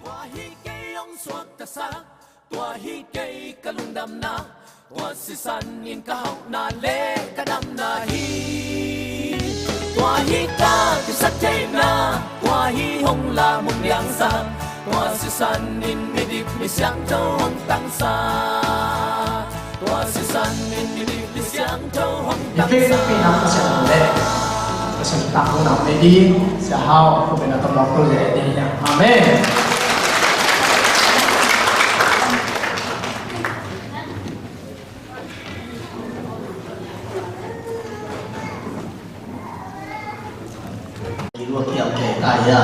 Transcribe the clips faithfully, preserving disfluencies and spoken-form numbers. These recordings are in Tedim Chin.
Tua hi kei hong suaktasak, tua hi kei ka lungdamna, tua sisan in ka hauhna le ka damna hi. Tua hi ka kisat theihna, tua hi hong lamung liangsak, tua sisan in midik mi siangtho hong tangsa. Tua sisan in midik mi siangtho hong tangsa. Ipik pi nak ka siang le ka siang tak nak me di sia hau ko pe na tom lok to le di. Amen. I ruak kiam kei ta hia.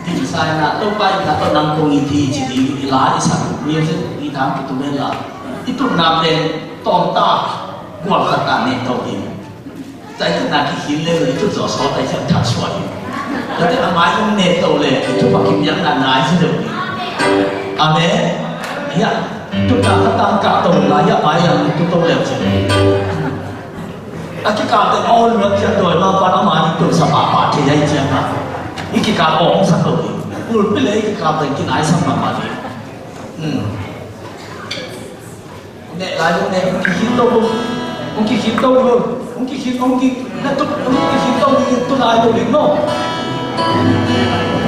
Tingsaina Topa i na to nang kong i thi ci ding i la i sak music i thang ki tu men la. I tu na pen tom ta gual khat ta ne to ding. Cai tu na ki hin le i tu zo so tai chan thak suai. Kate a mai ne to le i tu pa kim yang na nai si deuh ding. Amen. Ya. Tu ta ka tang ka to la ya mai yang tu to le ci. A kikal teng a awl luat ciang dawi ma pan ama ding peuh sa pahpah thei a i ciang a. I kikal awng sa to ding. Ulpi le i kikal teng kinai sa mahmah ding. Hmm. Neh lai lo neh, hong kikhin to lo. Hong kikhin to lo. Hong kikhin, hong ki, na tuk, hong kikhin to lo, tu lai lo ding no.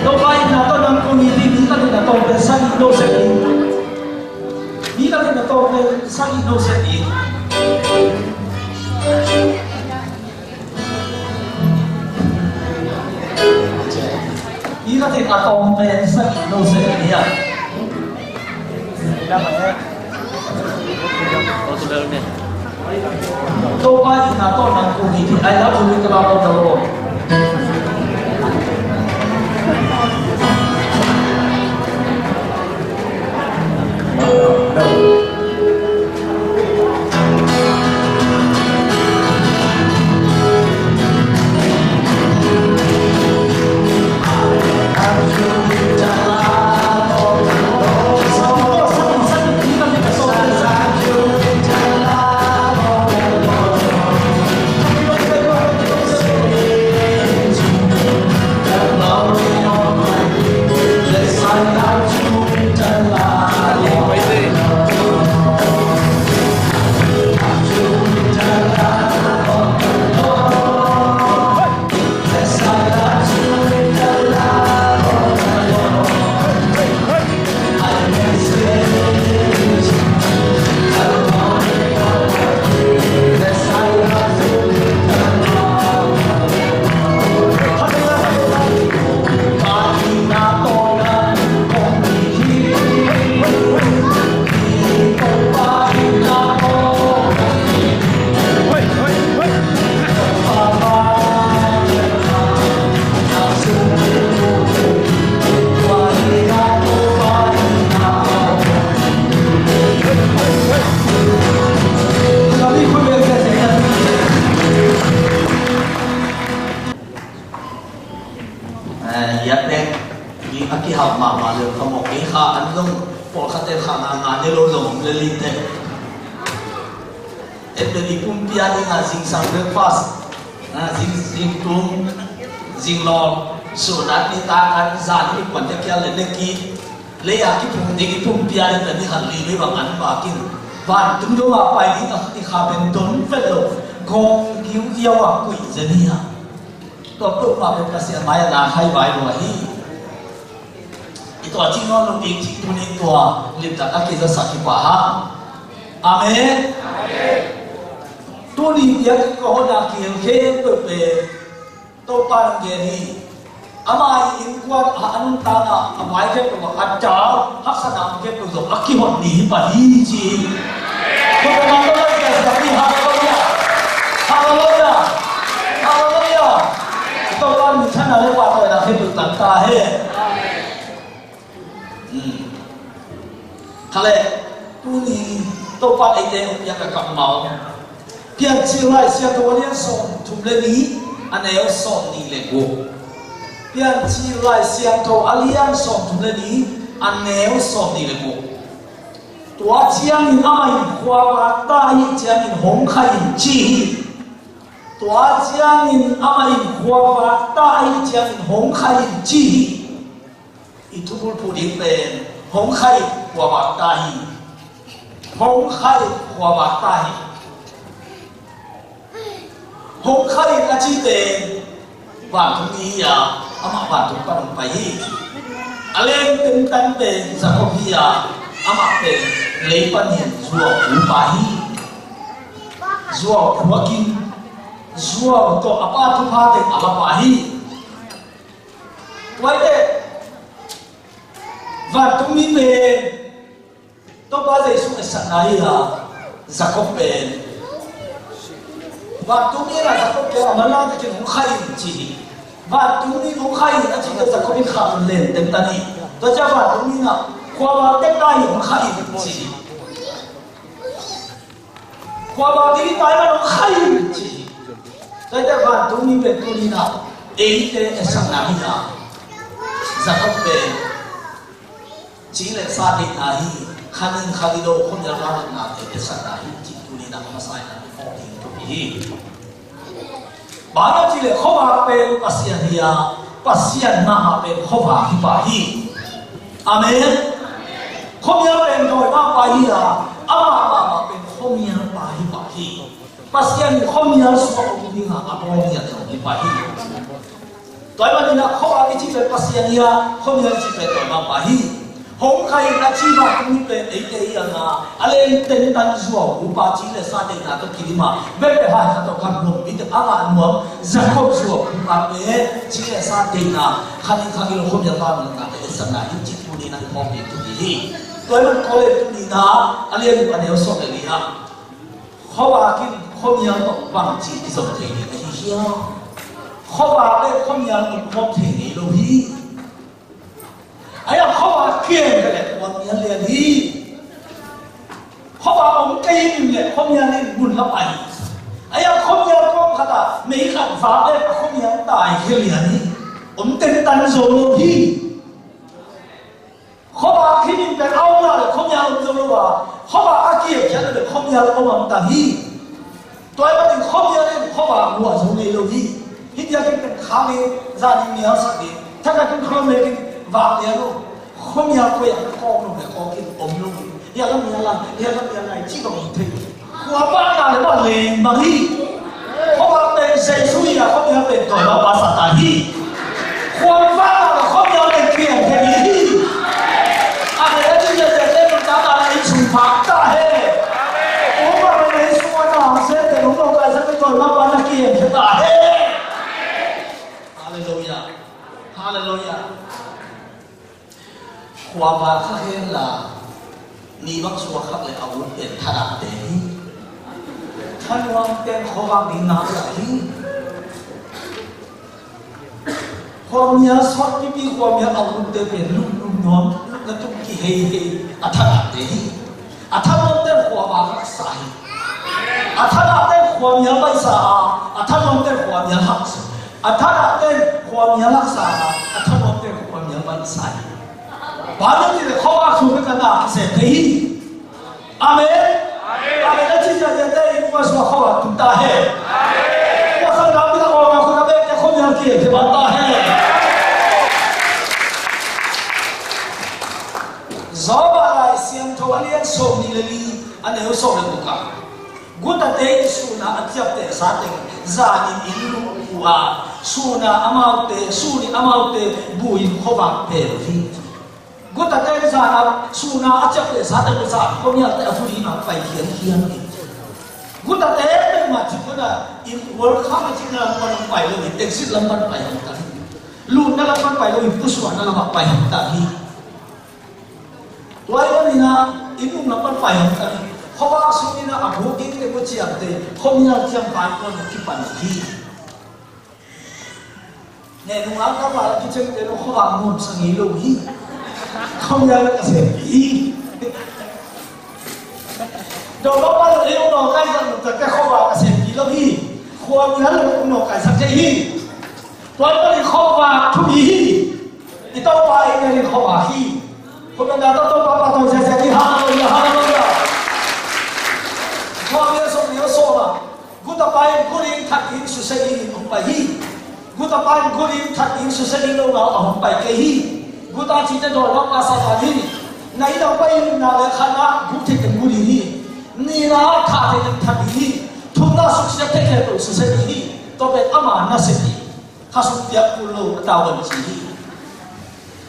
Topa i na to nang kong i ding, ni ka ni na to pen sa i lo se ding. Ni ka ni na to pen sa i lo se ding. Ni ka ni na to pen sa i lo se ding. Topa i na to nang kong i ding. I love you, ka la to na lo. Eh, ya tek, i a kihau mahmah leh ka mawk ei kha, an zong pawlkhat te kha nga nga ne lo zong om lel in teh. April i pumpi a ding a zingsang breakfast, a, zing, zingtum, zinglaw, sunan ni ta kan zan i kuan te kia le le ki, le a kipum ding i pumpi a ding a ni khat li le bang an bakin. Vantung dong a pai ding a i kha pen don vet lo, gawng diu i a wang kuih zen hi a. Tua peuhmah pen Pasian mai-ah na khai vai lua hi. I tua cih nawn lo ding cih tuni tua limtak a kizasak hi pah hang. Amen. Tuni biakinn ka hon a kihel khempeuh pen Topa in gen hi. Ama i innkuan a, a nuntakna a vai khempeuh a dau, haksatna khempeuh zong a kihon ni hi pah hi ci. Hallelujah. Hallelujah. Hallelujah. Topa min thangna le pahtawina khempeuh tang ta hen. Hmm. Khale, tuni Topa eite hong piak a kammal. Piancil Lai Siangtho a lian sawm thum le nih, a neu sawm nih le guk. Piancil Lai Siangtho a lian sawm thum le nih, a neu sawm nih le guk. Tua ciangin amah in khuavak ta ahih ciangin hong khai in ci hi. Tua ciangin amah in khuavak ta ahih Pasian in hong khai in ci hi. I thubulphuh ding pen hong khai in khuavak ta hi. Hong khai in khuavak ta hi. Hong khai in a ci pen vantung mi hi a, amah vantung pan hong pai hi. A leng tentan pen Jakob hi a, amah pen lei panin zuau upa hi. Zuau phuakin zuau tawh a pa thupha teng a lapa hi. Tuaite vantung mi pen Topa Jesu etsakna hi a, Jakob pen vantung mi a, Jakob pen a manlang takin hong khai in ci hi. Vantung mi hong khai in a ci hi. Jakob in khah leng tentan hi. Tua ciang vantung mi na khuavak tentan hi, hong khai in ci hi. Khuavak ding hi tai man hong khai in ci hi. Tuaite vantung mi pen tuni na eite etsakna hi a, Jakob pen ci le sa deihna hi. Khanin kha i lo khuamial vangliatnate etsakna hi ci tuni na a masa in a i phawk ding thupi hi. Bang hang hiam cih leh khuavak pen Pasian hi a, Pasian mahmah pen khuavak hi pah hi. Amen. Khuamial pen dawimangpa hi a, amah mahmah pen khuamialpa hi pah hi. Pasian in khuamial sungah om ding a, a bawl ngiat zong hi pah hi. Tua ahih manin a khuavak i cih pen Pasian hi a, khuamial i cih pen dawimangpa hi. Hong khai in a ci vantung mi pen eite hi a, a leng tentan zuau upa ci le sa deihna tawh kidim a, bek le hai khat tawh gam nuam, mi tawh a ngah nuam Jakob zuau upa pen ci le sa deihna, khanin kha i lo khuamial vangliatnate etsakna hi ci tuni na i phawk ding thupi hi. Tua ahih manin Korin tuni na a lian guk a neu sawm le li ah, khuavak in khuamial tawh bangci kizom thei ding ahi hiam? Khuavak le khuamial om khawm thei ngei lo hi. Ahi hang khuavak kiang khat leh khuamial lian hi. Khuavak om kei in leh khuamial in mun la pai hi. Ahi hang khuamial kawm khat ah mei khat vak leh khuamial tai khia lian hi. Om tentan zo lo hi. Khuavak khim in pen a om lai leh khuamial om zo lo a, khuavak a kiang khiat leh khuamial om hamtang hi. Tua ahih manin khuamial in khuavak luah zo ngei lo hi. Hih biakinn pen khang in zan in mial sak ding, thakhat in khuamial in vak lian lo. Khuamial koi ah na kawk lo leh kawk in om lo hi. Hiah la mial lai, hiah la mial lai cih bang om thei. Khua vak na leh mah leng bang hi. Khuavak pen Jesu hi a, khuamial pen dawimangpa Satan hi. Khua vak na leh khuamial pen kiang thei hi. A leh a ci leh leh leh mun ta ta leh in sung phak ta hen. Khuavak pen Jesu a na se te lung lo kai sa pen dawimangpa na kiang thei ta hen. Halleluiah. Halleluiah. Khuavak kha hen la, mi bang suak khak leh a ut pen thadah te hi. Thanuam pen khuavak ding nak lah hi. Khuamial sawt pipi, khuamial a ut te pen lum lum nuam, lum na tum kihei hei, a thadah te hi. A thanuamte in khuavak haksa hi. A thanuamte in khuamial baihsa a, a thanuamte in khuamial haksa. A thanuamte in khuamial haksa a, a thanuamte in khuamial baihsa hi. Bang hang hiam cih leh khuavak sung pen ka na kisem thei hi. Amen. Amen. A cih ciangin te in khuavak sung khuavak tung ta hen. Khuavak sung lam pi ta khuavak sung na bek te khuamial kiang thei bang ta hen. Job a Lai Siangtho a lian sawmnih le li, a neu sawm le guk ah, gutate in sun a a ciaptehsa teng zanin inn lum uh a, sun a amaute, sun in amaute bu in khuavak pel uh hi. Gutate in zan a sun a a ciaptehsa teng uh zan khuamialte a bu ding a pai khiankhian hi. Gutate peuhmah cih khawng a, inn wall kham a cihna lam pan pai lo hi, exit lam pan pai hamtang hi. Lutna lam pan pai lo hi, pusuahna lamah pai hamtang hi. Tua ahih manin a, inn um lam pan pai hamtang hi. Khuavak sung in a, a bu kik teng uh ciamteh, khuamial ciamteh pawl kipan hi. Neh nung a ka val a kiciamteh lo khuavak nuamsa ngei lo hi. Khuamial ka sem hi. Dawmangpa lo ei ung nawngkaizat nungta te khuavak ka sem hi lo hi. Khuamial lo ung nawngkaizat thei hi. Tua ahih manin khuavak thupi hi. I Topa ei ngiat in khuavak hi. Khuamial na Topa pahtawi ziahziah hi. Halleluiah, halleluiah. Khuamial sawm ni a sawm a. Guta pa in gu ding, that ding, susia dingin hong pai hi. Guta pa in guh in that in susia ding lo ngau a hong pai kei hi. Guta cihte dawi lo pa sa hi. Na inn ah pai in na le khat na guh thei teng guh ding hi. Ni na that thei teng that ding hi. Thumna suksiat thei khempeuh susia ding hi. Tua pen ama nasep hi. Kha sung piak kul lo a tau an ci hi.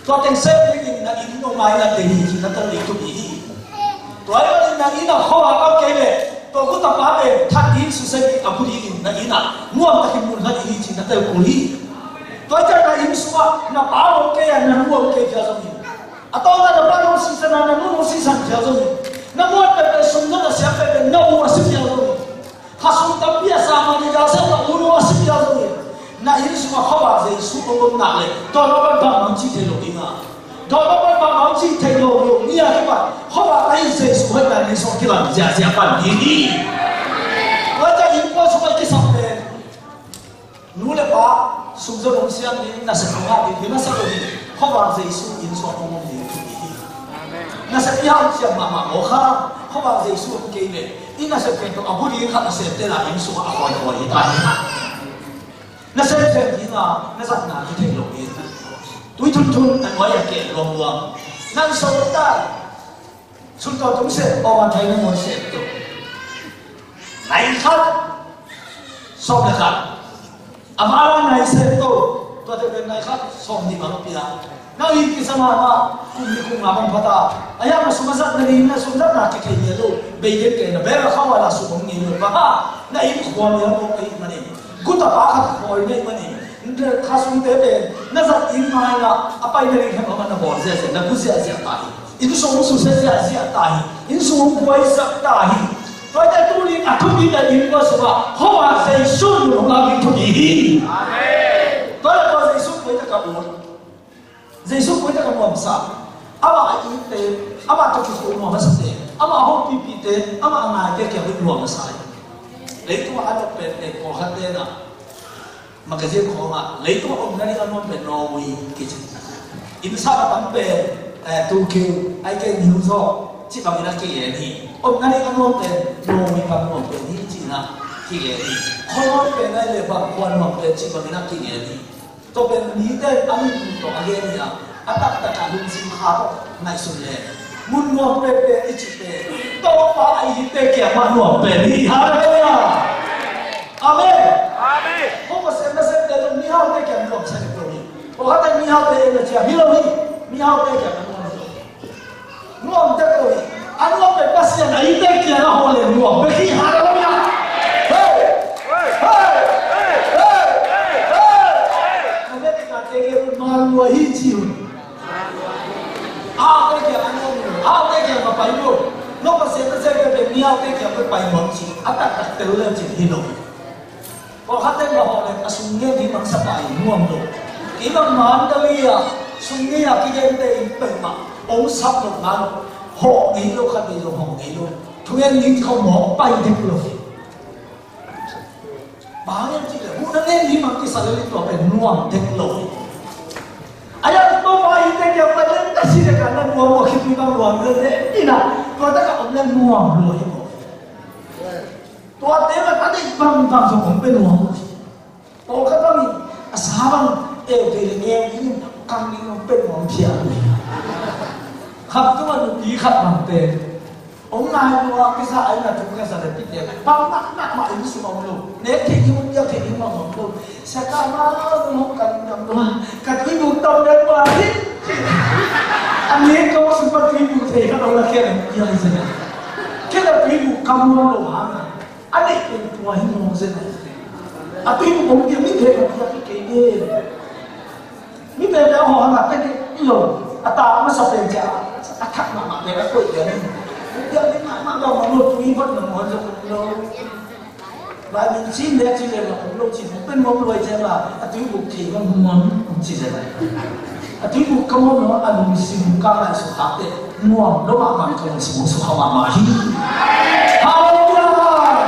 Tua teng sep dingin na inn nong ngai ngat ding hi ci na tel ding thupi hi. Tua ahih manin na inn ah khuavak a om kei leh tua guta pa pen that ding susia ding a bu dingin na inn ah nuam takin mun ngat ding hi ci na tel kul hi. Tua ahih ciangin na inn sungah na pa om kei a na nu om kei phial zongin, a tawpna na pa nong sisan a na nu nong sisan phial zongin, na muat peuhpeuh sum zong a siam peuhpeuh na u a si phial zongin, kha sum tampi a sa mah ni, galsiam na u nu a si phial zongin, na inn sungah khuavak Jesu hong om nak leh dawi lo pan bangmah hong ci thei lo ding a, dawi lo pan bangmah hong ci thei lo lo ni a kipan khuavak ahi Jesu hoihna nih sung kilam ziahziah pan ding hi. Tua ciang innkuan sungah kisam pen nu le pa sum zong hong siam ding, nasep hong ngah ding hi masa lo ding. Khuavak Jesu inn sungah hong om ding thupi hi. Nasep i hau siam mahmah maw kha, khuavak Jesu om kei leh i nasep khempeuh a bu ding khat a sem te la inn sungah a hawihawi hi ta hi. Na sem sem ding a na zatna hi thei lo hi. Tui thunthun a nuai a keh luangluang. Nan so tai. Sun tawh tung sem, pawng a thai na muan sem tu. Nai khat sawm le khat. A mala nai sem tu. Tua te pen nai khat sawm nih bang pia. Na inn kisa mahmah, kum nih kum nga bang phata. A hiam na sum a zat na ding, na sum zat na kithei mia lo. Bei den kei na bel a khau a la sum om ngei lo. Bang a, na inn khua mia lo kei manin. Guta pa khat khawi ngei manin. Kha sungte pen na zat in maina a pai na ding hem a man na bawl ziahziah, na gu ziahziah ta hi. Inn sung susia ziahziah ta hi. Inn sung buaisak ta hi. Tuate tunin a thupi na inn kua sungah khuavak Jesu nun hong lak ding thupi hi. Amen. Tua le tua Jesu koi tak a ut. Jesu koi tak a nuamsa. Amah a itte, amah tawh kikhop nuam a sate, amah a hopihpihte, amah a ngaite kiang nuam a sa hi. Leitungah a nop pen ei pawlkhat tenah magazine khawngah leitung a omna ding a nuam pen Norway kici. Innsak a tam pen, eh, Tokyo, ahih kei New York cih bangin a kigen hi. Omna ding a nuam pen Norway bang nuam pen hi cihna kigen hi. Khuanuam pen ahih leh bang khua nuam pen cih bangin a kigen hi. Tua pen mite a nunung tawh a gen hi a, a taktak a lungsim kha tawh ngaihsun leh mun nuam penpen i cih pen Topa a itte kiang mah nuam pen hi. Halleluiah. Amen. Amen. Kong Pasian nasemte zong mihaute kiang nuam sa dek lo hi. Pawlkhatte mihaute en a ciam hi lo hi. Mihaute kiang a nuam hi. Nuam dek lo hi. A nuam pen Pasian a itte kiang a hawh leh nuam bek hi. Halleluiah. Hey. Hey. Hey. Hey. America te ke man lua hi ci un. Aute kiang a nuam lo, aute kiang a pai lo. No Pasian nasem pen mihaute kiang a pai nuam ci, a taktak tel leu ci hi lo. Pawlkhatte in a hawh leh a sum ngen ding mangsa pai nuam lo. Kei bang Mandalay ah sum ngen a kigente in peuhmah hong sap lo ngal lo. Hawh ngei lo, khat vei zong hawh ngei lo. Thungen ding khawng mawk pai dek lo. Bang hiam cih leh huhna ngen ding mah kisa lel in tua pen nuam dek lo. A hiang tua pa itte kiang pai leh tasi dek a na nuam lo, khitui bang nuam lel leh ina tua tak a om leh nuam lo hi maw. Tuate bang a deih bangbang zong hong pia nuam uh hi. Pawlkhat bangin a sa bang eu kei leh eu dingin kang ding hong pia nuam phial uh hi. Khamtung a nupi khat bang pen hong ngai lua kisa a inn a thu ka za leh pite bang naknak mah inn sung om lo. Nek theih ding hong piak theih ding bang om lo. Sia kah mah hong kan dam lua. Ka tuibuk tom dek mah hi. A nek ka sung pa tuibuk thei khat hong la khial in pia hi sia. Khial a tuibuk kam nuam lo hang a. A neih pen tua hi mawk zen a hi. A tui mu bawm piang mi pen a piak hi kei ve. Mi pen a haw hang a pen hi lo. A ta masa pen cia a thak mahmah pen a koih pen hi. Piak hi mahmah lo, mawk lo, tui vat na mawk lo. Lai min cin le cin le lo, lo cin pen mawk lo ai cia la. A tui buk thei mawk mawk ci zen a. A tuibuk ka muam lo a lungsim ka ngaihsut tak teh nuam lo mahmah ka lungsim hong sukha mahmah hi. Halleluiah.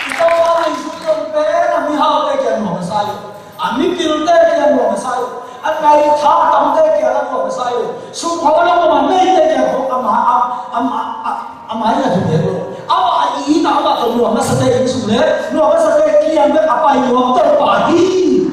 I Topa Jesu zong pen a mihaute kiang nuam a sa hi. A mipilte kiang nuam a sa hi. A nai tha tamte kiang a nuam a sa hi. Sum hong lo a neite kiang hong ama ama ama ama ina thu lo. Ama a ina ama tawh nuam a sate inn sung le nuam a sate kiang bek a pai nuam Topa hi.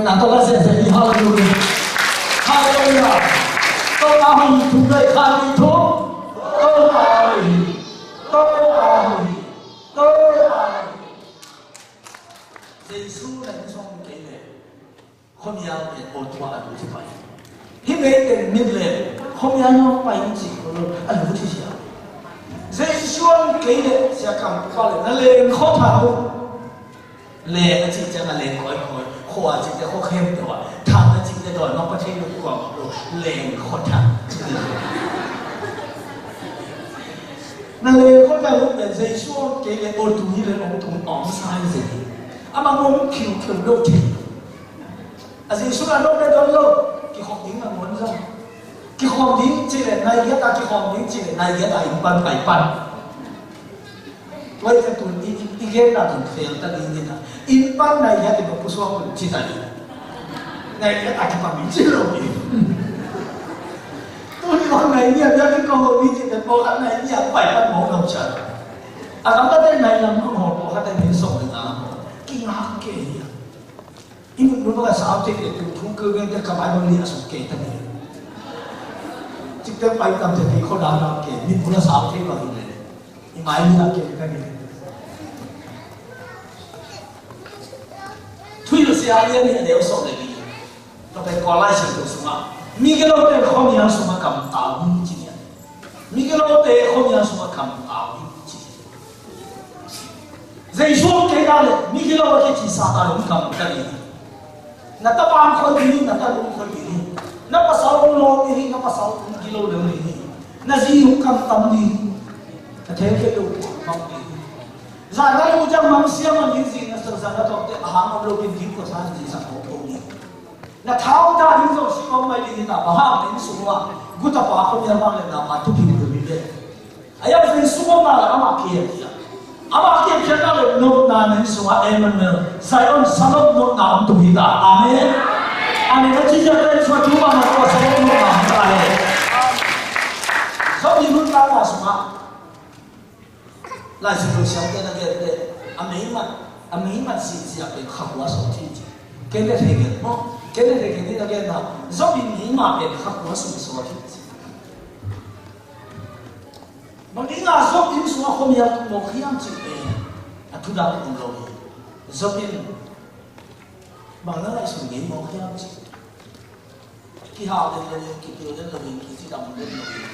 Nang tawh la sese hi, halleluiah. Halleluiah. Topa hong thum lai kha ni thum. Topa hong hi. Topa hong hi. Topa hong hi. Jesu na in sung kei le. Khuamial pen aw tua a lu ci pai. Hih vei pen mit le khuamial nuam pai in ci ko lo a lu ci sia. Jesu hong kei le sia kam pa le na leng khua tha lo. Leng a cih ciang a leng kawikawi, khua a cih ciang khua khempeuh ah, thang a cih ciang dawi mah pa thei lo kua mah lo, leng khua thang. Na leng khua thang lo pen Jesu hong kei le aw tu hi le hong tung hong sa hi zen hi. Amah hong khiu khiu lo thei. A Jesu a dawk le dawn lo, kikhawm ding a ngawn zong. Kikhawm ding cih le nai giat a kikhawm ding cih le nai giat a inn pan pai pan. Tua i ka tun i, i, i genna tun fel ta ding in a. Inn pan nai giat i va pusuak un ci ta ding. Nai giat a kipan ding ci lo ding. Tuni wan nai giat a kikawm ding ci le pawlkhat nai giat pai pan mawk lo cia. A lam ka te nai lam mawk pawlkhat te min sawm ding a mawk. Kingak kei hi a. I mut mun bang a sau thei le tu thu keu gen te ka bai bang ni a suk kei ta ni. Cik te pai tam te ni kho dan a kei, mit mun a sau thei bang ni le. I mai ni a kei ta ni. Thui lo sia lian ni a deu sawm le ni. Ka pen Kawl Lai Siangtho sungah. Mi gilo te khuamial sungah kam tau ni ci ni a. Mi gilo te khuamial sungah kam tau ni ci. Jesu hong kei ta le, mi gilo a kici Satan hong kam ta ding hi. Na tapa hong khoi ding hi, na tanu hong khoi ding hi. Na pasal hong lawm ding hi, na pasal hong gilo lel ding hi. Na zi hong kam tam ding hi. Na thei kei lo hong kam ding hi. Zan na lu ciang mang sia mang ding zi na sa zan na tawh te a hang om lo ding ding ko sa zi sa ko ko ding. Na thau ta ding zong si kong mai ding hi ta, bang hang na inn sung ua, guta pa khuamial bang le na pa thupi ding hi le. A yau zin sung om na la amah kihel hi a. Amah kihel khiat na le nopna na inn sung a Emmanuel, Zion Shalom nopna om tung hi ta. Amen. Amen. A ci ziak le sua tu ma na ko Shalom nopna om ta le. Zong i nun ta na sung a. Lai Siangtho siamte na gen te, a meimat, a meimat zihziah pen kha kua sawt hi ci. Kenneth Hagin maw, Kenneth Hagin in a genna, Job in meimat pen kha kua sung sawt hi ci. Bang dingin Job inn sungah khuamial tung mawk hiam cih pen a thudak om lo hi. Job in bang na ngaihsun ngei mawk hiam cih. Kihau den lo in, kipil den lo in, kicidam den lo in,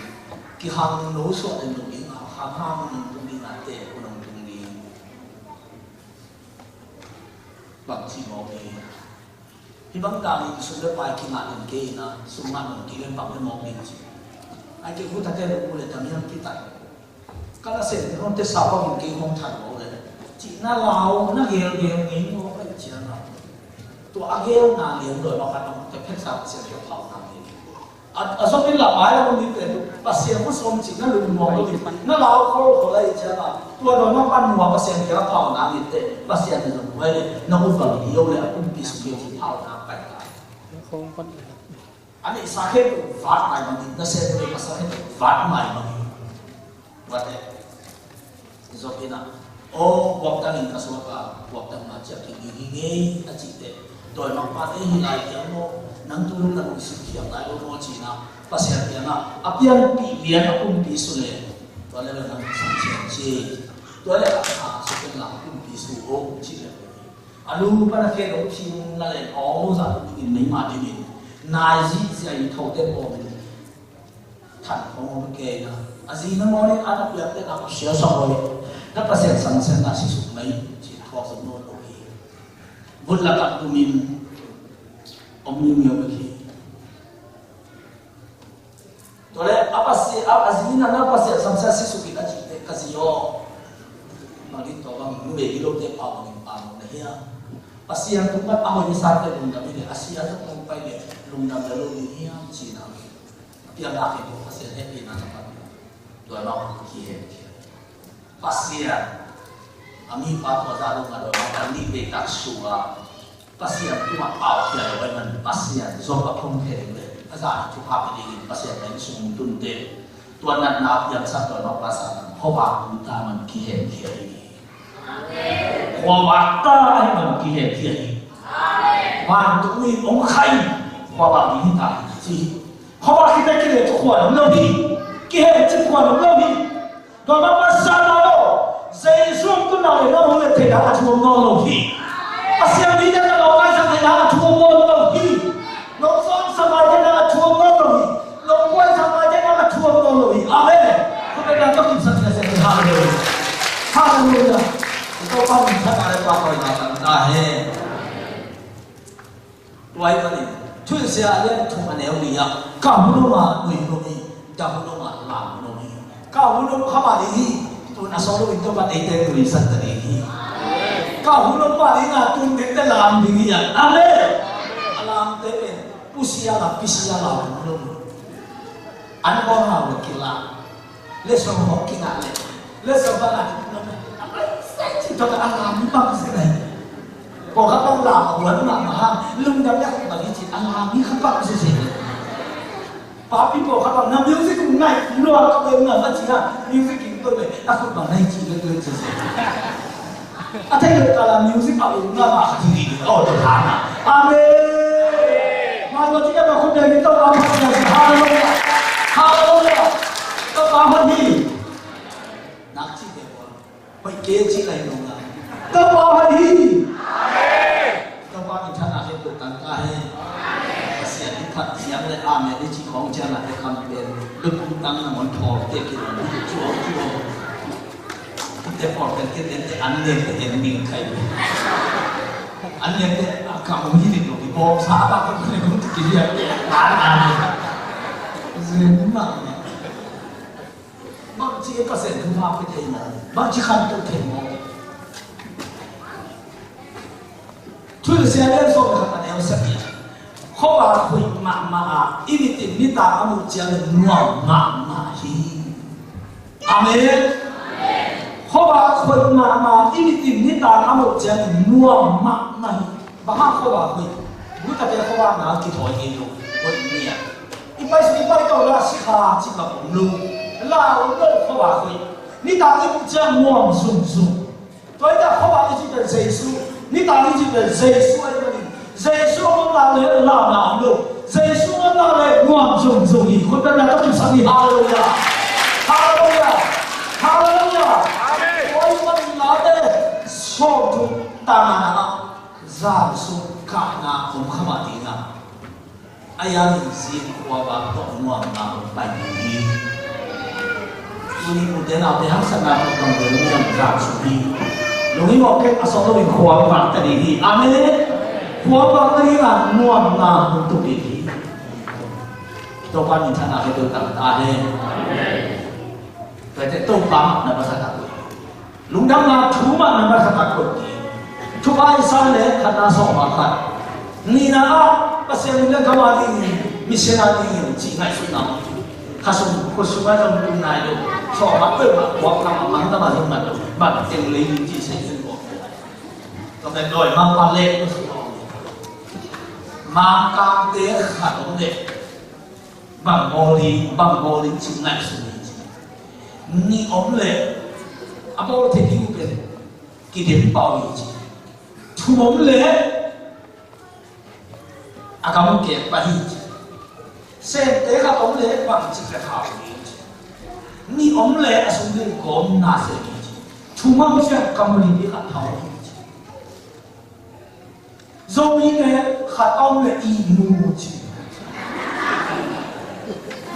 kihang no suah den lo in, a khang hang in tung ding a te, ko nong tung ding. Bang ci mawk hi. Hih bang dang in sum le pai kingah den kei in a, sum ngah nong kei len bang le mawk ding ci. Ai kei hu ta te lo u le tam hiam kitat. Ka nasem te hong te sa bangin kei hong that lo le. Cih na lau na gelgel ngei maw ka i ciang a. Tua a gelna lian dawi mah khat hong te phet sa Pasian te phau na ngei. A, a zong in la mai la hong ni te Pasian hong som cih na lung nuam lo ding. Na lau khol khol a i ciang a. Tua dawi mah pan nuam Pasian te phau na ngei te. Pasian na zong huai le. Na ut bang i yo le a kumpi sung yo cih phau na pai ta. A neihsa khempeuh vat mai bangin, na sem le masa khempeuh vat mai bangin. Vat e. Job in a, aw, guaktang in ka suak a, guaktang mah ciah kik ding hi ngei, a cih teh. Dawimangpa te hi lai hiam maw, nang tu lung na lungsim hiam lai lo maw ci-in a, Pasian kiangah, a pianpih lian a pumpi su le, tua le nang sang ciang ci. Tua le a sa su pen la a pumpi su o, ci le. A lu pan a khe lo thim na leng a om lo zah tuk dingin meima dingin nai zihziah in thote pawmin than khong om kei na. A zi na mawnin an a piakte na ka siasak lo hi. Na Pasian samsiatna sisuk mai cih thuak zong nawn lo hi. Vut lakah tumin om miumiau bek hi. Tua le a Pasi-, a, a zi na na Pasian samsiat sisuk in a cihte ka zi aw. Bang ding tua bang numei gilote pau bangin pau na hiam? Pasian tungah a hoih sate lungdam hi le a sia zong hong pai le lungdam na lo ding hiam cihna. Piang lak hi tua Pasian hehpihna na pan. Tua bang kihen kihen. Pasian a mipa tua zah lo ngah lo a pan nih peitak su a. Pasian tungah pau khia lo ahih man Pasian Job a phone thei ding le a zah thupha pe dingin Pasian a innsung tunte tua natna a piangsak tua noppa sa khuavak tung ta man kihen khia hi. Khuavak ta ahih man kihen khia hi. Vantung in hong kha in, khuavak ding hi ta hi ci hi. Khuavak khit teh kilehcip khuan om lo hi. Kihehcip khuan om lo hi. Tua mah bang sang lo. Jesu hong tunna leh nang hong let theihna a thu om nawn lo hi. Pasian mite na lawngkai sak theihna a thu om nawn lo hi. Nong sawm sak lai theihna a thu om nawn lo hi. Nong buai sak lai theihna a thu om nawn lo hi. Amen. Khut beng nang tawh kipsak sia sia. Halleluiah. Halleluiah. Topa min thang a le pa koi na tang ta hen. Tua ahih manin Thuhilhsia a lian thum a neu li ah, ka hun om a nui hun om hi, da hun om a lam hun om hi. Ka hun om kha mah ding hi. Tun a sawt loin Topa'n eite nuisan ta ding hi. Ka hun om mah ding a, tun dingte lam ding hi a. Amen. A lamte pen pusia la, pisia la hun om hi. An bawl hau le kila. Letsong hong kila le. Letsong bang a kila le. Sai ci tawh a lam mi bang si nai. Pawlkhat bang lam a buan mahmah hang. Lungdam yak bang hi ci a lam mi kha bang si si. Papi pawlkhat bang na music ngai. Lua ka bang na ma ci ha. Music king to le. A khut bang nai ci le le ci si. A thei lo ta la music a um na ma kha ti ri. Oh, to ta na. Amen. Ma lo ti ka ba khut dai ni to ma kha ti. Hallelujah. Hallelujah. Ka pa hon hi. Nak ci de wa. Hoi ke ci lai lo na. Ka pa hon hi. Amen. Ka pa ni thana he to tan ka he. Amen. Sia ni phat siang le amen ni ci khong cia na he kam pen. Lu kum tang na mon thol te ki lo ni. Chuo chuo. Te pawl pen kei te an lian te en ding khai. An lian te a kam hong hi dik lo ki bawm sa a bak ko ne kong ti ki lian. An an. Zen ma. Bang ci e Pasian thu pha pe thei maw. Bang ci khan to thei maw. Thuhilhsia lian sawm le khat a neu sagih. Khuavak hoih mahmah a, i mit in nitak a muh ciangin nuam mahmah hi. Amen. Khuavak hoih mahmah a, i mit in nitak a muh ciangin nuam mahmah hi. Bang hang khuavak hoih? Gutate khuavak na kithawi ngei lo. Hoih ni a. I pai, i pai to la sikha cih bang om lo. La om lo khuavak hoih. Nitak i muh ciang nuam zungzung. Tua hi ta khuavak i cih pen Jesu. Nitak i cih pen Jesu ahih manin. Jesu a om nak leh lamna om lo. Jesu a om nak leh nuam zungzung hi. Khut beng na tawh kipsak ni. Halleluiah. Halleluiah. Halleluiah. Amen. Tua ahih manin Late sawmthum tang a na ah zan sung kahna om kha mah ding a. A yang in zing khuavak tawh nuamna hong pai ding hi. Tuni ute naute haksatna tawh bang bel nuam zan sung hi. Lungim awk kei a sawt loin khuavak ta ding hi. Amen. Khuavak ta ding a nuamna hong tung ding hi. Topa minthanna khempeuh tang ta hen. Tua hi teh Topa na masa ta. Lungdamna thu mah na masa ta koi ding. Thukham Isaiah khatna sawm a khat. Nihna ah Pasian min le gam a dingin, mission a dingin cih ngaihsutna om. Kha sung, khut sung a zong tung nai lo. Sawm a peuhmah buak lam a mang lam a zong nai lo. Bang teng lei ding cih sei zong om. Tua pen dawi Mangkang leh Mangkangte khat om leh. Bang bawl ding, bang bawl ding cih ngaihsun ding cih. Nih om leh a bawl thei ding uh pen kidem pah uh hi cih. Thum om leh a gam uh kek pah hi cih. Sente khat om leh bang cih leh khau ding cih. Nih om leh a sung ding gawm na sem hi cih. Thum om ciang kam limpi khat thau hi cih. Zomite khat om le ihmu ci.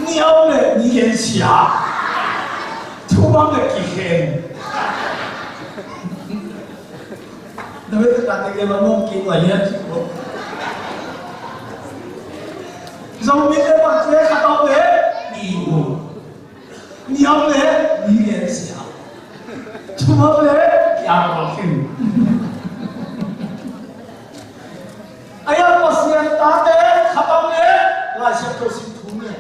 Nih om le mi gensia. Thum om le kikhen. Na bete kate ke ba mong ki wa ya ci ko. Zomite khat om le ihmu. Nih om le mi gensia. Thum om le kiang khin. A yang Pasian tate khat om le Lai Siangtho sim thum le.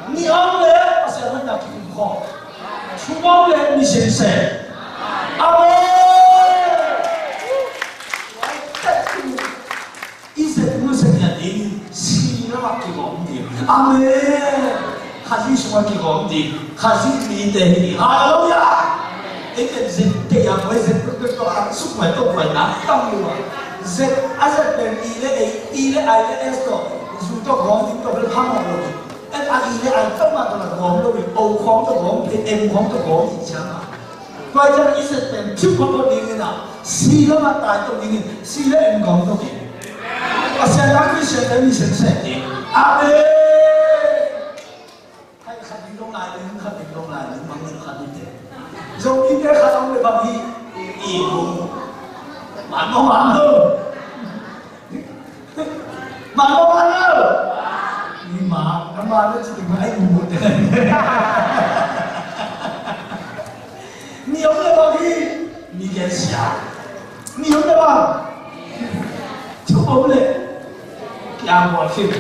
Nih om le Pasian hoihna kikum khawm. Thum om le mi senseh. Amen. I zet nu zet lian ding, si lamah kigawm ding. Amen. Khazih sungah kigawm ding. Khazih mite hi ding. Halleluiah. Ei pen zet tei a, koi zet pekpek tawh a suk mai tawh mai na tam lua. Zet, a zet pen i le ei, i le ai le es tawh, zu tawh gawm ding tawh bel phamawh lo hi. En a i le ai peuhmah tawh la gawm lo hi, o khawng tawh gawm thei, em khawng tawh gawm hi ciang a. Tua hi ciang i zet pen phit phot phot ding in a, si lam ah tai to ding in, si le em gawm to ding. Pasian a Khristian te mi semsem ding. Amen. Hai khat ding dong lai ding, khat ding dong lai ding, mang ding khat ding te. Zong ding te khat dong le bang hi, i bung. Man mo man lo. Man mo man lo. Ni ma, na ma na ci ding ai bung te. Ni om le bang hi, ni gen sia. Ni om le bang. Thu om le. Kiang mo sim.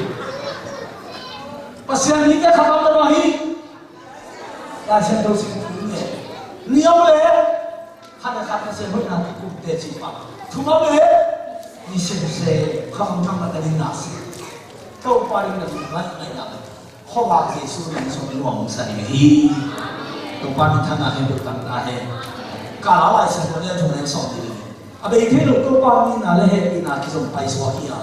Pasian ni te khat om le bang hi. Lai Siangtho sim thu ne. Ni om le khat le khat Pasian hoihna kikum teci pah. Thum om le ni semsem kha om thang na ta ding na si. Topa ding na ding lai lai na. Khuavak Jesu min sung nuam sa ding hi. Topa min thang na he duk tang na he. Ka la Lai Siangtho ne thum ne sawm ding hi. A bei thei lo Topa min na le he ina kizom pai suak hi a.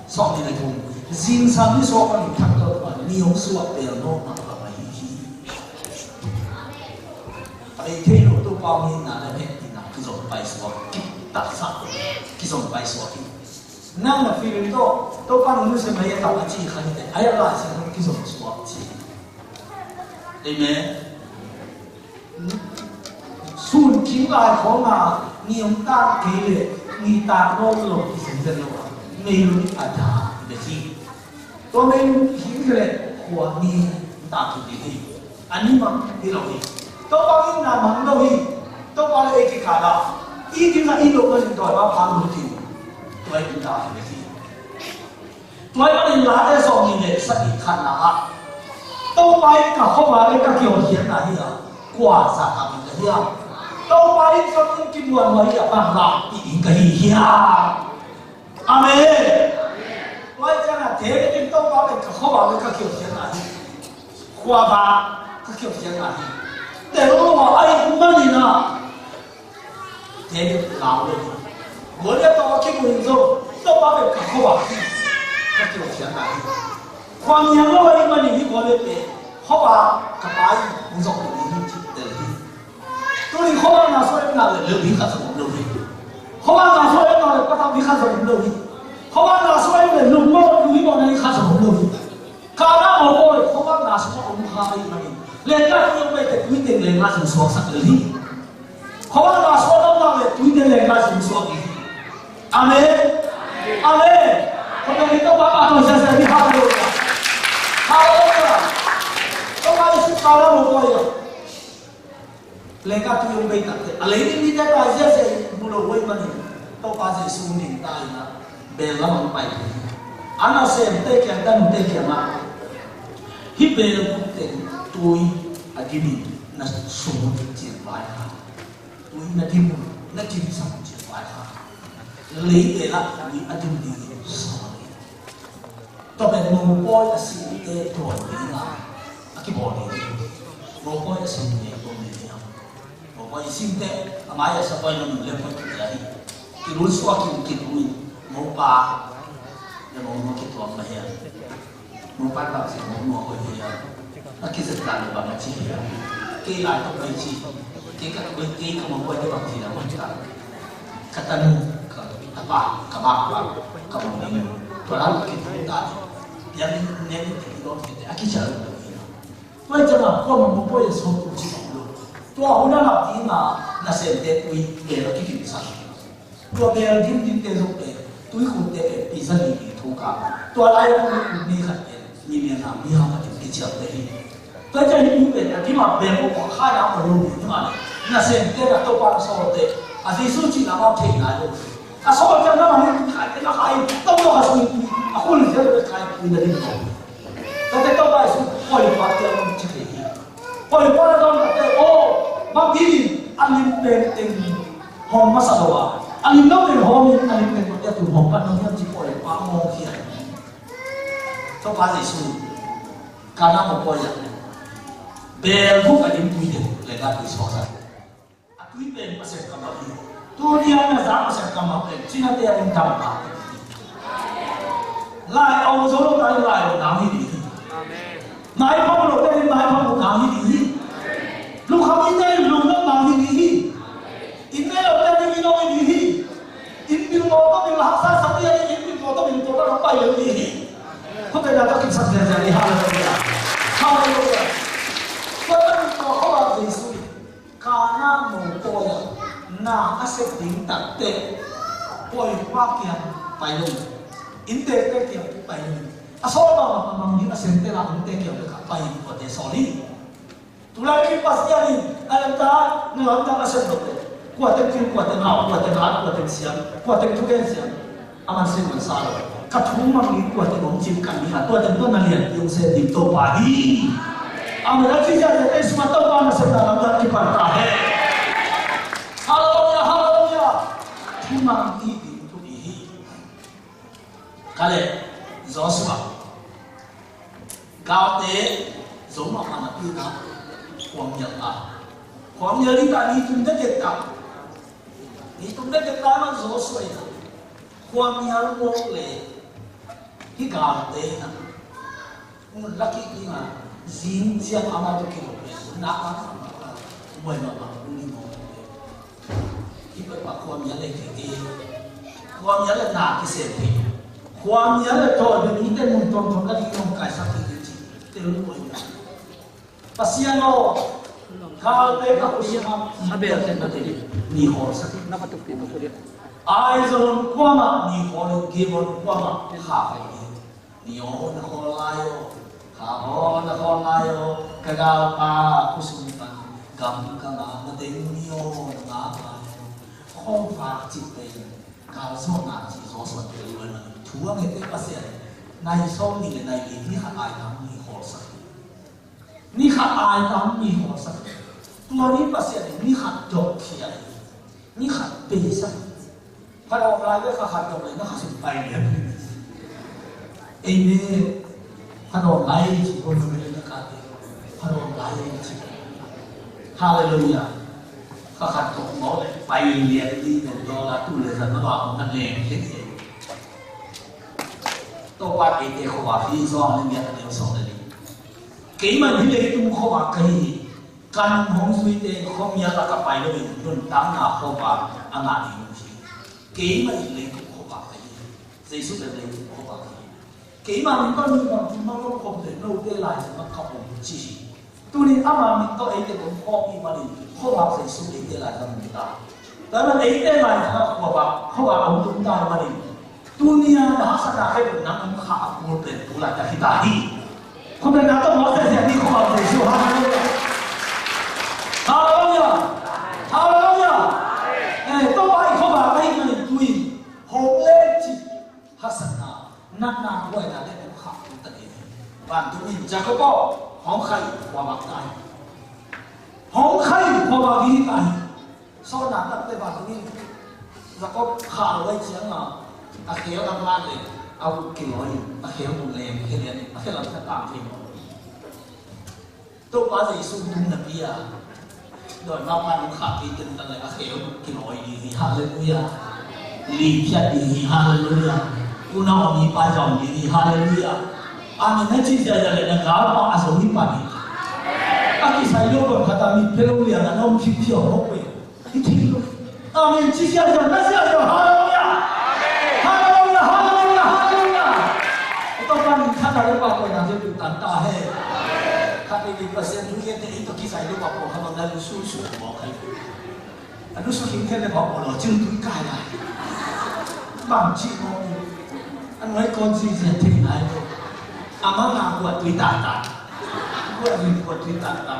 Sawm ni le thum. Zingsang ni suak pan thak tawh pan ni hong suak bel nawkna ka mai hi. A bei thei lo Topa min na le heh ina kizom pai suak, kitaksak, kizom pai suak hi. Nang na feeling tawh Topa nung nusia mai a tam a ci kha hi te, a ya la sia kizom suak ci. Amen. Sun khing lai khawng a ni hong tak kei le ni tak nawn lo kizom zen lo a, meilung a dah bek hi. Tua meilung khing le khua ni tak kei ding hi. A ni mang hi lo hi. Topa in na mang lo hi. Topa le ei kikal a i ding a i lo ma zin tawi ba phang lo hi. Tua i tak kei ding hi. Tua ahih manin Late sawmnih le sagih khatna ah, Topa in ka khuavak le ka kihonkhia na hi a, kua za ka min ka hiam? Topa in ka min kimuanhuai hi a, bang lampi ding ka hi hiam? Amen. Tua ahih ciangin David in Topa pen ka khuavak le ka kihonkhia na hi, khuavak ka kihonkhia na hi. Tel lo a ahih manin a David lau lo hi. Goliath tawh a kimu in zong Topa pen ka khuavak hi, ka kihonkhia na hi. Khuamiang lo ahih manin hi Goliath pen khuavak ka pa in hong zong lo hi, tel hi. Tuni khuavak na suak na le lo hi khat zong om lo hi. Khuavak na suak na le patau hi khat zong om lo hi. Khuavak na suak na le lungmawh, lungmawh na hi khat zong om lo hi. Kana mawtaw le khuavak na suak om kha ahih manin lenggah tui hong bei teh tui teng lenggah zong suaksak lo hi. Khuavak na suak lo nak le tui teng lenggah zong suak hi. Amen. Amen. Khuavak ni Topa pa tawh siasia ni, hallelujah. Hallelujah. Topa Jesu kana mawtaw hi. Lenggah tui hong bei tak teh a lei nih mite pai ziahziah in mu lo uh ahih manin Topa Jesu ningta in a beel lam hong pai hi. A nasemte kiang, tanute kiangah hih beel buk teng tui a dim in na sung un ci vai kha. Tui na dim un, na dimsak un ci vai kha. Lei beel ah tui a dim ding in sawl hi. Tua pen mopawi a simte tuam ding a, a kibawl ding hi. Mopawi a simte tuam ding hi. Mopawi a simte a mai a sa pawi na mun le pawi kite ahi. Kilun suak in kilu in mopa le monu a kituam na hi a. Mopa tak si monu a hoih hi a. A kizat dan le bang a ci hi a. Kei lai tok mai ci. Kei ka, kei ka mopawi le bang ci na hoih tak. Ka tanu, ka tapa, ka bakpa, ka mawhni, tua lam ka kithum ta, piang in nen in teki lawm tete a kical lo hi. Tua hi ciangin kuamah mopawi a sawm tu ci bang lo. Tua hun a lak ding a nasemte tui beel a kidimsak. Tua beel dimdimte zong pen tui khutte pen pi za li li thu ka. Tua lai a tui khut ni khat pen mi mel na mi hau khat in kiciamteh hi. Tua ciang hih mi pen a dim a beel kua khai a om lo hi mah le, nasemte na Topa na sawlte a Jesu cihna mah thei nai lo. A sawl ciang na mah hi khai te na khai, Topa ka sung a khul zia lo khai tui na dim lo. Tua te Topa Jesu Pawipa te a om ci thei hi. Pawipa na dong tate aw, bang hi a lim pen teng hawm masa lo a, a lim lo pen hawm in a lim pen tua te a tu hawm pan lo hiam ci Pawipa mawng hi a. Topa Jesu Kana mopawi ah beel guk a dim tui den lenggah tui suaksak. A tui pen Pasian kammal hi. Tuni a na zak a siam kammal pen cinate a in tam ta. Lai a om zo lo ta in lai lo nang hi ding hi. Mai phang lo ta in mai phang lo nang hi ding hi. Lukham in ta in lukham nang hi ding hi. In ne lo ta in in lo hi ding hi. In bil mo ta bil haksa sa ta in in bil mo ta bil mo ta lo pai lo ding hi. Khute na ta kipsak ziahziah ni. Halleluiah. Halleluiah. Tua ta in tua khawh a Jesu in Kana no pawi-ah na a sep ding takteh pawi pa kiang pai lo, inntekte kiang pai lo, a sawl bangmah a mang ding a semte la innte kiang bek ah pai in kuate sawl hi. Tulai ding Pasian in a lamdang, na lamdang a sem lo teh kuate kil, kuate ngau, kuate ngat, kuate siam, kuate thugen siam. Aman sing man sa lo. Ka thu mang ding kuate hong cim ka ni a, kuate tawh na lian ding se ding Topa hi. Amen. A ci zia zia tei suma Topa na sepna lam dan kipan ta he. Halleluia, halleluia. Thu mang i ding thu i hi. Kale, Joshua. Galte zo mahmah napi-in ah khuamial ta. Khuamial ding ta, ni tum dekdek ta. Ni tum dekdek ta man Joshua in ah khuamial mawk le hih galte in ah mun lakih ding a zing ciang amah tawh kilawm le mun nak a muai mahmah mun ni mawk le. Hih peuhmah khuamial le kei, khuamial le na kisem thei, khuamial le tawlbi mite mun tuamtuam la ding hong kaisak thei ding ci tel muai. Pasian aw, galte ka khut sungah a bel ten na te ni khawl sak. Aizon kuamah ni khawl in, Gibeon kuamah kha khawl in. Ni aw na khawl lai aw, kha aw na khawl lai aw, ka galpa khut sung pan gam ka ngak na teng ni aw na ngak lai aw. Khuavak cih pen galzawhna cih Joshua tel luai mah in thu a ngette Pasian in nai sawm nih le nai li ni khat ai tam ni khawl sak hi. Ni khat ai tam ni khawl sak hi. Tua ni Pasian in ni khat dawk khia hi. Ni khat pei sak hi. Phatawm lai ve, kha khat dawk le na kha sung pai lian hi. Amen. Phatawm lai ci ko na ve na ka te. Phatawm lai ci. Halleluia. Kha khat dawk mawk le pai lian ding pen dollar tu le zan na ba hong na leng khia hi. Topa eite khuavak hi zaw le miak a neu sawm le li. Keimah hih leitung khuavak ka hi hi. Kan hong zuite khuamial ah ka pai loin nuntakna khuavak a ngah ding uh hi. Keimah hih leitung khuavak ka hi hi. Jesu pen leitung khuavak ka hi hi. Keimah min tawh nuntak tung mang lo khop le note lai zong ah ka om ci hi. Tunin ama min tawh eite hong khawm ih manin khuavak Jesu eite lai zong om ta. Tua ahih manin eite lai zong ah khuavak, khuavak a hong tung ta ih manin tuni a na haksatna khat nang hong khah a kul pen tu laitak hi ta hi. Khuavak na tawh mawk ziahziah ni khuavak Jesu. Halleluia. Halleluia. Halleluia. Eh, Topa ih khuavak ahih manin tu-in hong leng cih haksatna, natna, buaina le hong khah kul ta ding hi. Vantung in Jacob aw, hong kha in khuavak ta hi. Hong kha in khuavak hi ta hi. Sawlna takte vantung in Jacob khah lo ahih ciangin a khel a ngat le a ut kilawi in a khel hong leng khia lian in a khel lam khat tang thei lo. Topa Jesu tung napi a dawimangpa nong khah kei teng tang le a kheu kilawi ding hi. Halleluia. Liphiat ding hi. Halleluia. Unau a mipa zong ding hi. Halleluia. Amen. Na ci ziahziah le na galpa a zo hi pan hi. A kisai lo khat a mit phe lo lian a na om khipkhia mawk ve. I thei lo. Amen. Ci ziahziah na ziahziah. Halleluia. Halleluia. Halleluia. Halleluia. I Topa min khat a le pa koina zia tu tan ta he. Khat i Pasian thu khen te i to kisai lo pa ko kha bang na lu su su mo khai. A lu su khin khen le pa ko lo cil tu kai la. Bang ci mo. An wai kon ci zia thei nai lo. Ama nga kuat tui ta ta. Kuat tui kuat tui ta ta.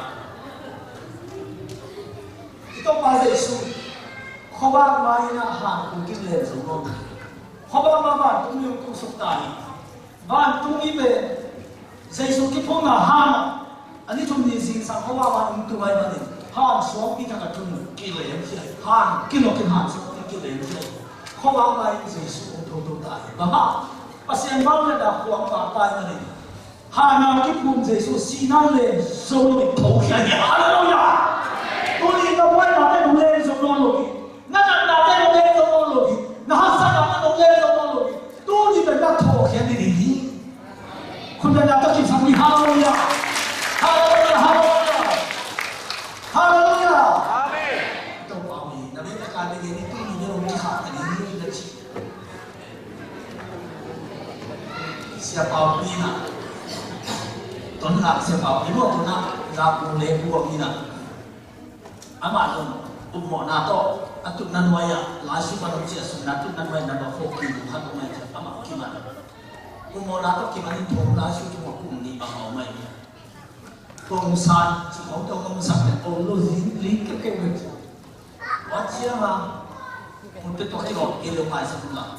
I Topa Jesu khuavak mai-in ah han kul kik lem zo nawn hi. Khuavak mai vantung mi hong tung suk ta hi. Vantung mi pen Jesu kiphumna han a ni thum ni zingsang khuavak mai hong tung ahih manin han suangpi thak a thum kilem hi. Han kilawk in han suangpi kilem hi. Khuavak mai-in Jesu hong toto ta hi. Bang hang? Pasian vangliatna khuang pang ta ahih manin. Hana kiphum Jesu sihna lem zo lo in tho khia hi. Halleluia. Tuni na buainate nong lem zo nawn lo hi. Na natnate Siapau pi na, ton lak siapau pi maw, tuna lak bu le bu a mi na. Amah zong upmawhna tawh a tutna nuai-ah, lai sum a lo ciah sungna tutna nuai-ah na lo khawh pi bu khat om ai ciah amah kiman. Upmawhna tawh kiman in thong lai sum thong a kum nih bang a om ai. Thong san ci khong tawh hong sak le ong lo zin lik kekek le ciah. Tua ciang a, hun te tawh kilawm kei le ngai sak la.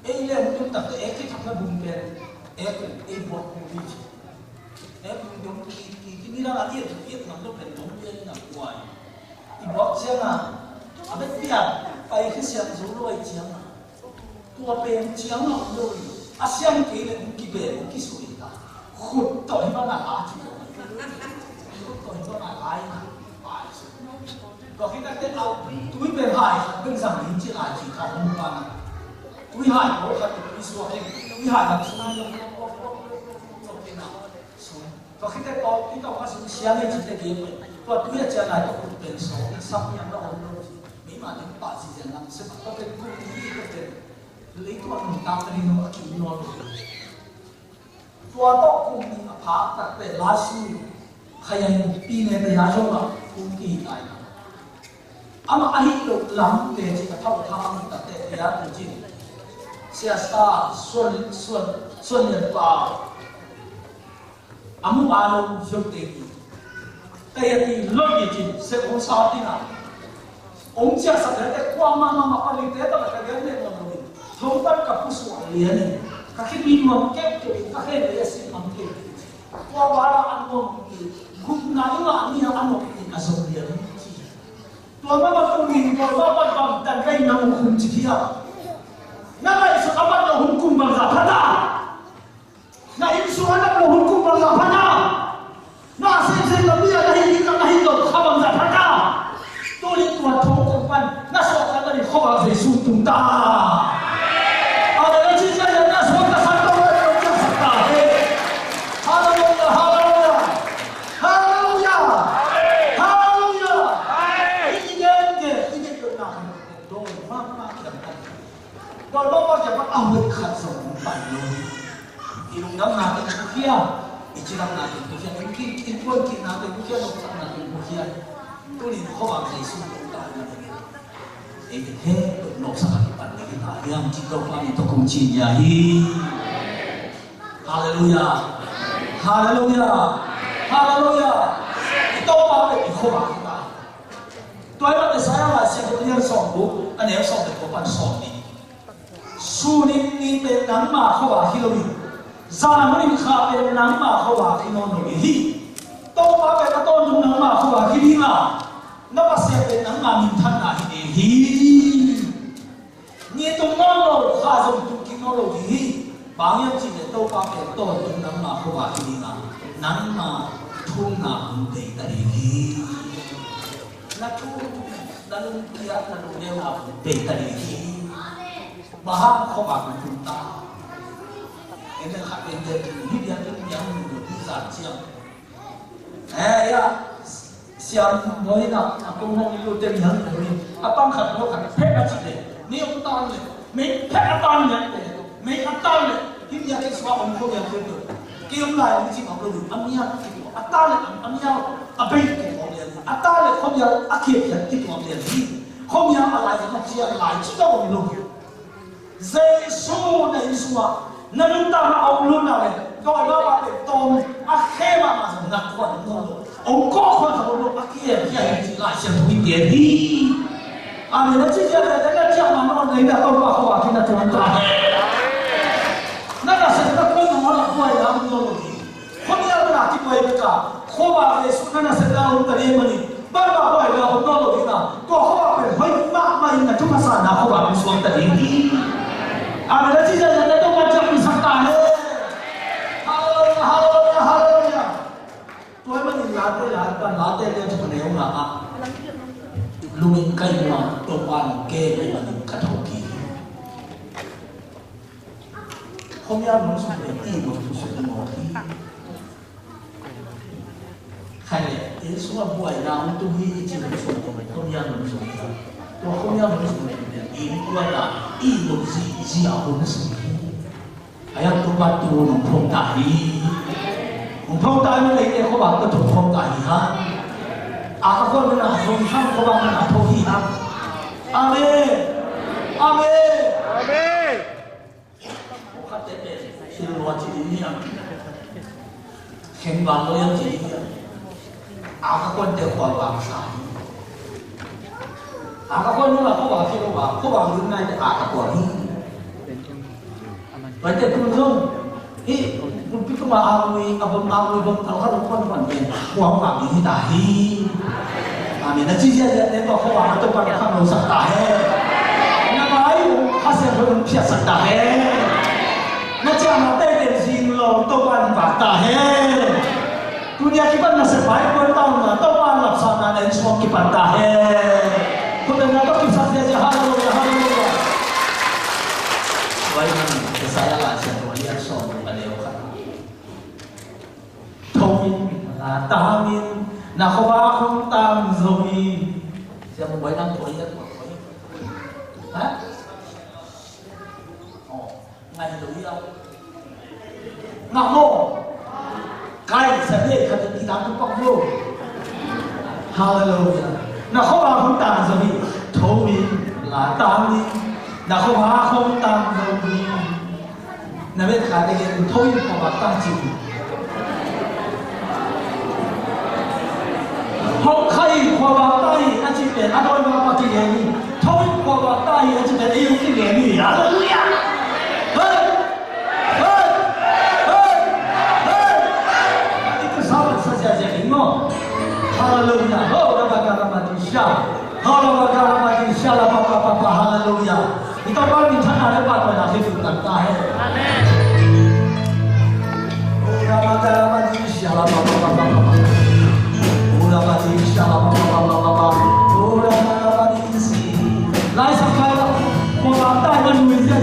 Ei le hong tung takte ei khithakna bung pen, ei pen ei buak bung hi ci. Ei bung dong ki ki ki ni la la ei tu ei ngam lo pen dong ei na kuai. I buak ciang a, a bet pian pai khi siang zo lo ai ciang a. Tua pen ciang a om lo hi. A siang kei le hong kibe hong kisui ta. Khut tawh hi bang a la ci lo. Khut tawh hi bang a la hi na. Pai ci. Tua khit takte au, tui pen hai khat pen zang ding ci lai ci khat hong pan a. Tui hai pawl khat tui suak ding, tui hai lam sung ding. Tua khit takte tawh, i tawh kha sung siam ei ci te ding pen. Tua tui a cian lai tawh khut pen sawk, i sak niam na om lo. Meima ding pah ci zian lam sep a, tua pen kum nih, tua pen leitung a nuntak a ding a kim nawn lo. Tua tawh kum nih a phak takte lai sum khayan pi ne te ya zong a kum ki tai na. Amah ahi lo lamte ci a thau thang takte ya tu cin. Sia Star, Suan, Suan, Suan Lian Pau. A mu a lo zong te ki. Kei a ti lawh i cin, sep hong sa ding a. Hong ciahsak leh te kuamah mahmah palik te tawh ka gen leh nuam lo in. Thong pan ka pusuak lian in. Ka khit mi nuam keuhkeuh in ka khen leh a sin nuam keuh. Tua bala a nuam in. Gupna i ngah ni a a nuam in a zong lian in ci. Tua mahmah tung in tua mahmah bang tan ka in na hong khum ci khia. Na ngaihsut a mat lo hong kum bangzah phat a. Na innsung a na pua hun kum bangzah phat a. Na semsem na bia na hi ding na hi lo kha bangzah phat a. Tuni tua thong kong pan na suak khat na ding khuavak Jesu tung ta. Amen. Na ci ciang na suak ka san tawh na tung ciang sak ta he. Halleluia, halleluia. Halleluia. Halleluia. I gen ke, i gen ke na kan dong ma ma kiam kan. Dawimangpa kiangah a hoih khat zong hong pai lo hi. I lungdamna teng phukhia, i cidamna teng phukhia, i kin, i puan kitna teng phukhia, nopsakna teng phukhia. Tuni in khuavak Jesu tawh ta hi. Ei teng he nopsak a kipan ding hi ta hiam cih Topa min tawh kong ci hi. Halleluia. Halleluia. Halleluia. I Topa pen i khuavak hi ta. Tua ahih manin Isaiah lai siangtho lian sawmguk, a neu sawm le kua pan sawmnih. Sun in ni pen nangma khuavak hi lo hi. Zan hun in kha pen nangma khuavak hi nawn lo hi. Topa pen a tawntung nangma khuavak hi ding a, na Pasian pen nangma minthanna hi ding hi. Ni tung nawn lo, kha zong tung kik nawn lo ding hi. Bang hiam cih leh Topa pen tawntung nangma khuavak hi ding a, nangma thumna hun deih ta ding hi. Na thu, na lungkiat, na lungneuna hun deih ta ding hi. Bang hang khuavak na tung ta. En na khat en de hi bia tung bia hun deih hi zan ciang. Eh, ya. Siam bawi na a kong hong i lu te mi hang ko ni. A pang khat lo khat pek a ci le. Ni om tan le. Mei pek a tan le. Mei a tan le. Hi bia ke sua om ko ya ke to. Ke om lai ni ci ma ko lu. A mi a ki to. A tan le a mi a. A bei ki to le. A tan le ko ya a ki ki ki to le. Ko ya a lai ma ci a lai ci to om lo. Jesu na inn sungah na nuntakna a om lut nak leh, dawimangpa pen tawm a khe mahmah zong na khuan om nawn lo. Hong kawh khuan zong om lo, a kiam hiah hi cih Lai Siangtho in gen hi. Amen. Na ci ciang leh na ciah mah nawn leh na Topa khuavak hi na tuan ta hen. Na nasepna khuan zong a buai na om nawn lo hi. Khuamial bek a kibuai bek a, khuavak Jesu na nasepna om ta ding manin, bangmah buaina om nawn lo ding a, tua khuavak pen hoih mahmah in na thupha sanna khuavak hong suak ta ding hi. Amen. A ci ciang na Topa ciangpisak ta hen. Halleluia, halleluia, halleluia. Tua ahih manin Late, Late, Late lian thum a neu nga ah, lungin ka inn ah Topa in kei ahih manin ka thawhkik hi. Khuamial nung sung pen i nung sung mawk hi. Khai le, inn sungah buaina hong tung hi i ci nung sung pen khuamial nung sung hi. Tua khuamial nung sung pen inn buaina i nung zi, zi a hun sung hi. Ahi hang Topa tu nong phong ta hi. Nong phong ta hi, leite khuavak tawh nong phong ta hi hang. A ka khuan na zong hang khuavak na phong hi hang. Amen. Amen. Amen. Khatte pen thil lua ci ding hi hang. Khen val lo hiam ci ding hi hang. A ka khuante khuavak sa hi. A ka khuan nung a khuavak hi lo a, khuavak ding naite a ka khuan hi. Tuate tu zong hih pulpit tungah a ngui, a vom, a ngui vom tal khat lo khuan khuan pen khuavak ding hi ta hi. Amen. Na ci ziahziah te tawh khuavak a Topa'n kham lo sak ta hen. Na mai uh Kha Siangtho in hong phiatsak ta hen. Na ciahna teitei zing lo Topa'n vak ta hen. Tuni a kipan nasep pai kuan ta un la, Topa lapsakna na inn sung kipan ta hen. Khut bengna tawh kipsak ziahziah, halleluiah, halleluiah. Tua ahih manin Isaiah Laisiangtho a lian sawm le nga, a neu khat. Tho in, la tang in, na khuavak hong tang zo hi. Siam Buai, nang tho in, tho in. Ha? Oh. Ngai lo hi a. Ngah maw? Kai, sa dei khat in kitam tu pak lo. Halleluiah. Na khuavak hong tang zo hi. Tho in, la tang in. Na khuavak hong tang zo hi. Na vet kha te gen, tho in khuavak tang ci. Hong kha in khuavak tang hi a ci pen a dawi mah bang kigen hi. Tho in khuavak tang hi a ci pen ei hong kigen hi. Halleluiah. Hey! Hey! Hey! Hey! I ka sa ban sa ziahziah ding maw. Halleluiah. Oh, rabba ka rabba di sha. Oh, rabba ka rabba di sha, la pa pa pa pa. Halleluiah. I Topa minthanna le pahtawina khit uh tang ta hen. Amen. Oh, rabba ka rabba di sha, la pa pa pa pa pa. Oh, rabba di sha, la pa pa pa pa pa. Oh, rabba ka rabba di si. Lai Siangtho ah, khuavak tang in a nui ziah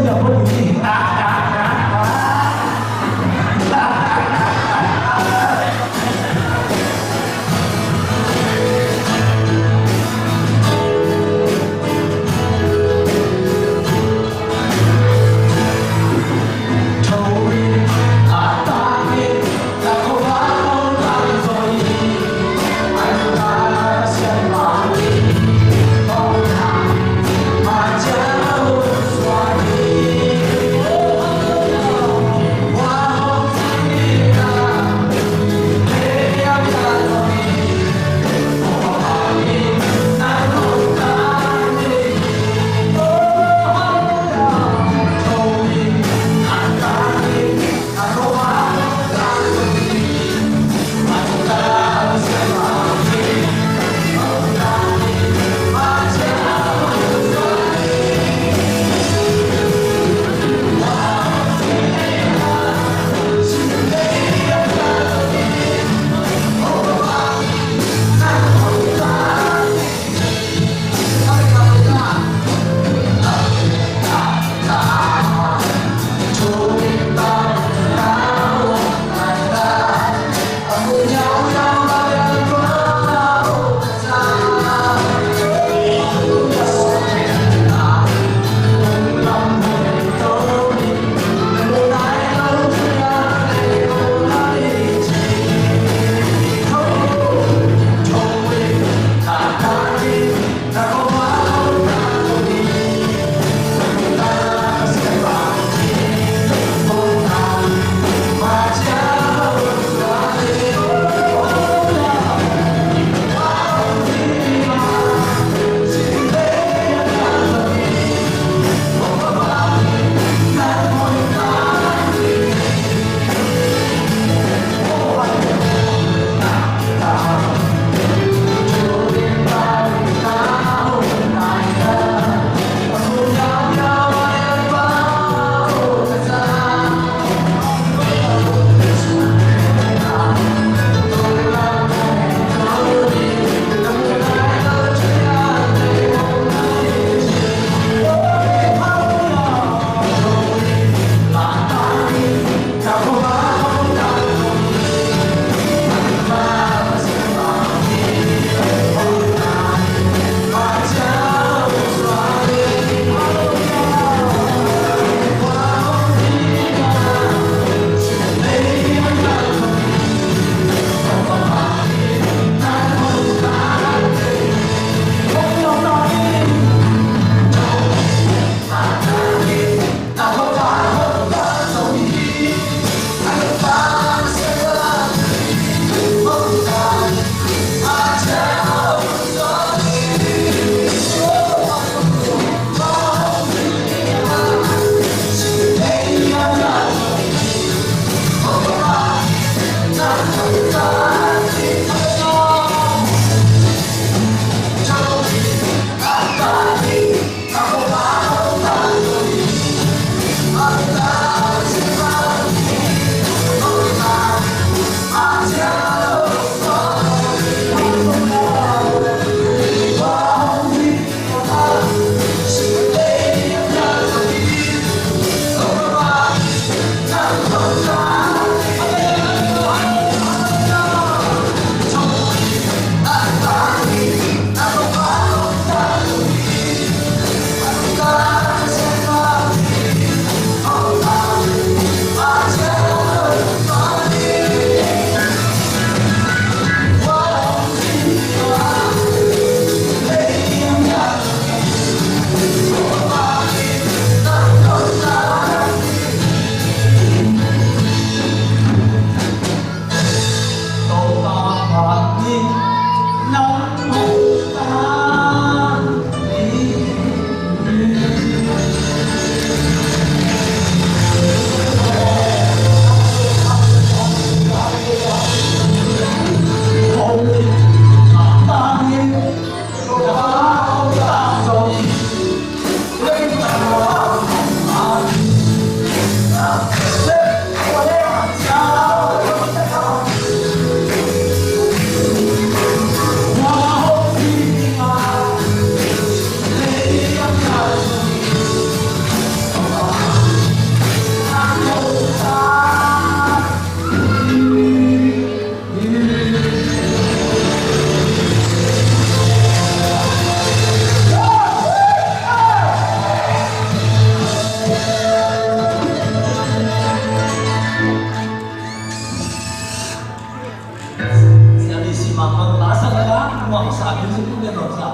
Music pun le lo sa.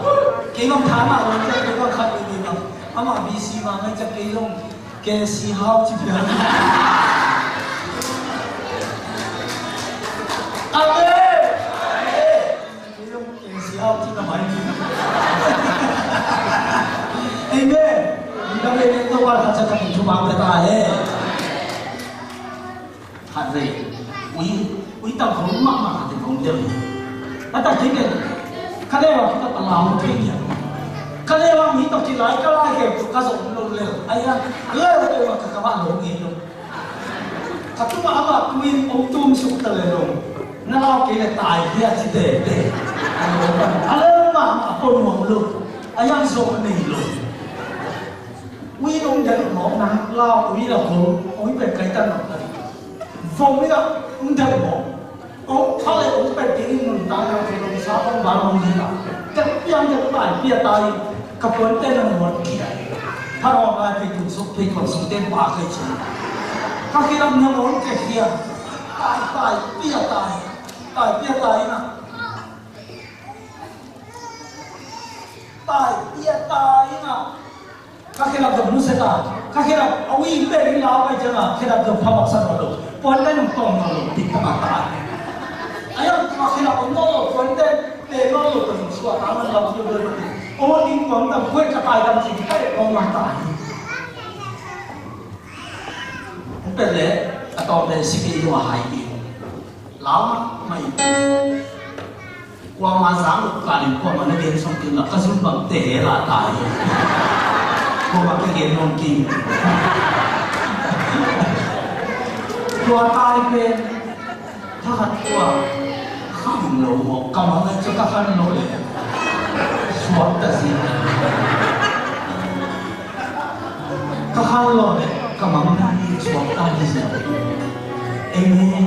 Kei bang tha ma lo, kei bang khat ni bang. Ama B C ma ngai cha kei long. Kei si hau chi pia. Amen. Kei long kei si hau chi na mai. Amen. Ni bang le to wa cha cha kei chu bang ta he. Khat vei, ui, ui tang khong mahmah khat in hong tel hi. A tak hi ken, ka leu a kita ta lau thei hiam? Ka leu a mi tawh kilai ka lai keu ka zong lo lel. Ai a, a leu a keu a ka ka va lo ngei lo. Ka tuma a va tuin hong tum suk ta le lo. Na lau kei le tai hia ci tete. A leu mahmah a pon nuam lo. Ai a zong nei lo. Ui hong del mawk na, lau ui la ko, ui pek kai tan mawk na. Vong ui la hong del mawk. Hong pha le hong pek ding in nun ta na, ke hong sa hong ba hong hi la. Ka piang ka pai pia tai, ka puan te na mawk ki. Tha hong ai pek tung suk pek hong suk te pa kai chi. Ka ki lam na mawk ke hia. Tai, tai, pia tai. Tai, pia tai na. Tai, pia tai na. Ka khedap zong nusia ta. Ka khedap a ui pen in lau pai ciang a khedap zong pha bak sa nawn lo. Puante nong tawng nawn lo, tik tak a ta. A yang ka khedap om nawn lo, puante te nawn lo, ta zong suah ta man lam yu lo. Om ding kuang tam kuai ka tai dam cing kai om ma ta. Pen le a tawng pen si kei lo a hai kei. Lau mah mah in. Kuamah zang lo ka lim, kuamah na gen song kei la, ka zun bang te he la ta hi. Kuamah ka gen nong kei. Tua tai pen. Tha khat tua. Kham lo mo, ka mang a chu ka khan lo le. Suak ta si. Ka khan lo le, ka mang na hi suak ta hi si. Amen.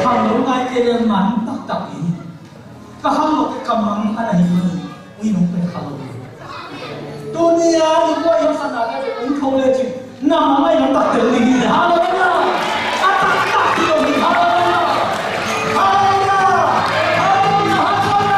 Kham lo ngai te le man tak tak hi. Ka kham lo ke ka mang a na hi lo. Ui nong pe kham lo. Tuni a i kua i sana le ung tho le chi. Na mang a i nong tak tel ding hi. Hallelujah. A tak tak hi lo hi. Hallelujah. Hallelujah. Hallelujah. Hallelujah.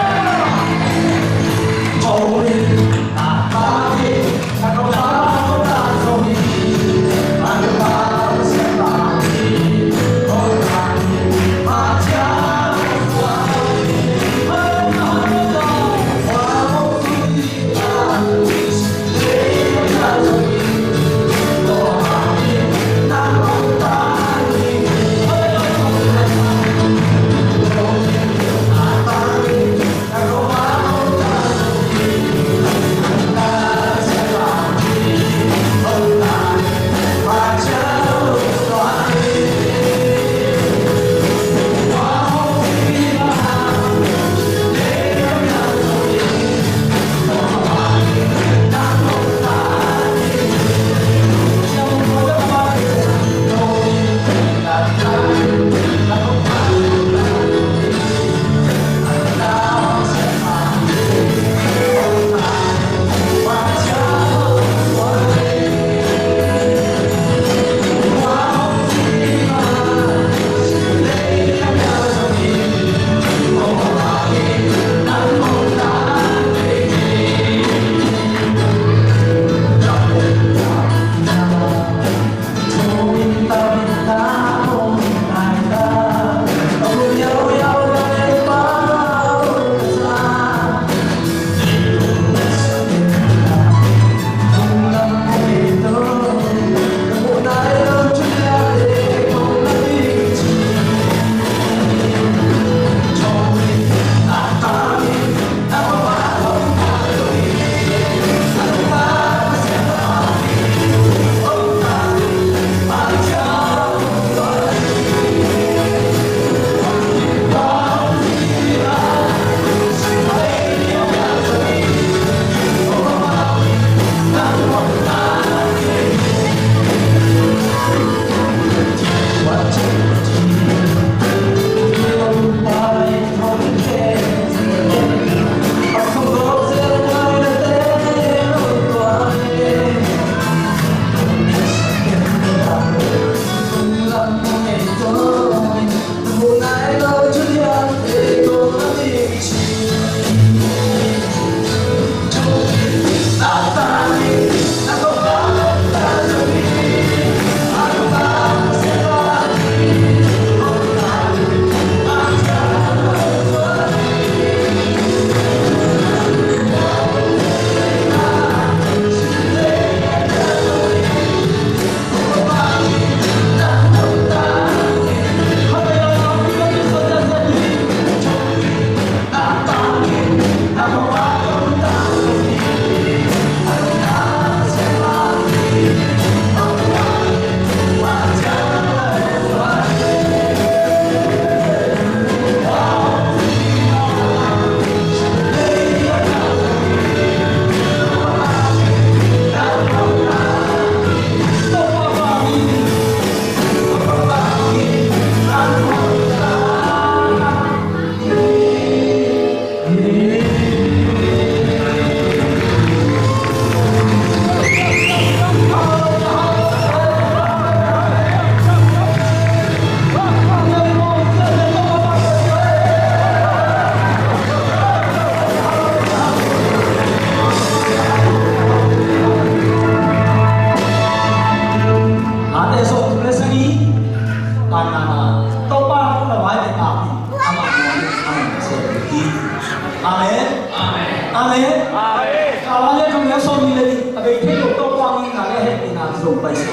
Amen. Amen. Galatians thum le sawm nih le nih, a bei thei lo Topa mi na le hehpihna zong pai sa.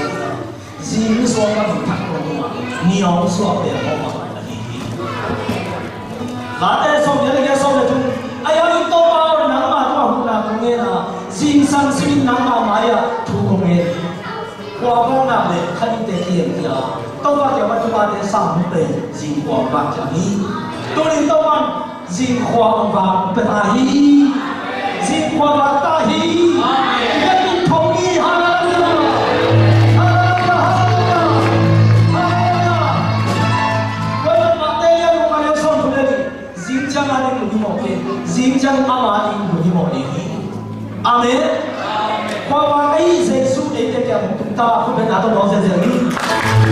Zing suak bangin thak tuan ding a, ni a hong suak pen Topa ahi hi. Late sawm nih le giat, sawm le thum. Ahi hangin Topa aw, nangma tungah huhna kong ngen a, zingsang simin nangma mai-ah thu kong ngen hi. Khua hong vak nak leh khanite kiang kia, Topa kiang pan thupha te sang hong pen zing khua hong vak ciang hi. Tuni Topa in zing khua hong vak pia ta hi. Zing khua vak ta hi. Amen. Biakinn thong hi. Hallelujah. Hallelujah. Hallelujah. Hallelujah. Tua hi a, Mate lian guk a neu sawm thum le nih. Zing ciang a ding lung hi mawk hi. Zing ciang ama ding lung hi mawk ding hi. Amen. Khua vak ei Jesu eite kiang hong tung ta, khut beng na tawh nawng zenzen ni.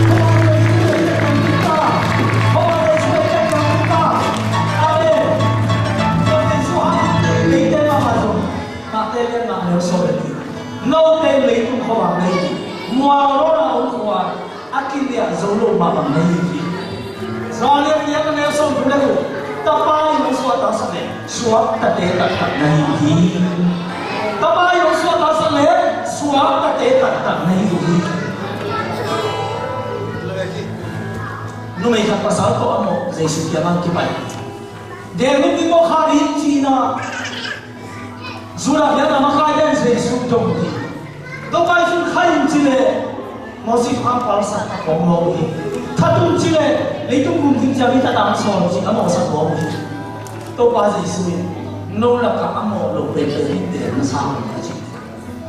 Khua vak ei Jesu eite kiang hong tung ta. Khua vak ei Jesu eite kiang hong tung ta. Amen. Khua vak ei Jesu hang eite mahmah zong. Mate lian nga neu sawm le nih. Note leitung khua vak nei. Mual lo na hong khua. A kiliah zo lo mah bang na hi hi. Johan lian giat a neu sawm thum le guk. Tapa in hong suahtaksak leh suaktate taktak na hi hi. Tapa in hong suahtaksak leh suaktate taktak na hi hi. Numei khat pasal tawh a mawh Jesu kiangah kipai. Deng nung ding mawh kha ding ci-in ah. Judah biakna makaite in Jesu dong hi. Topa Jesu kha in ci leh Moses hang palsat a kawk nuam uh hi. That un ci leh leitung kum ding ciang mi thatang sawl ci a mawhsak nuam uh hi. Topa Jesu in no lakah a mawh lo penpen in deng na sa un a ci.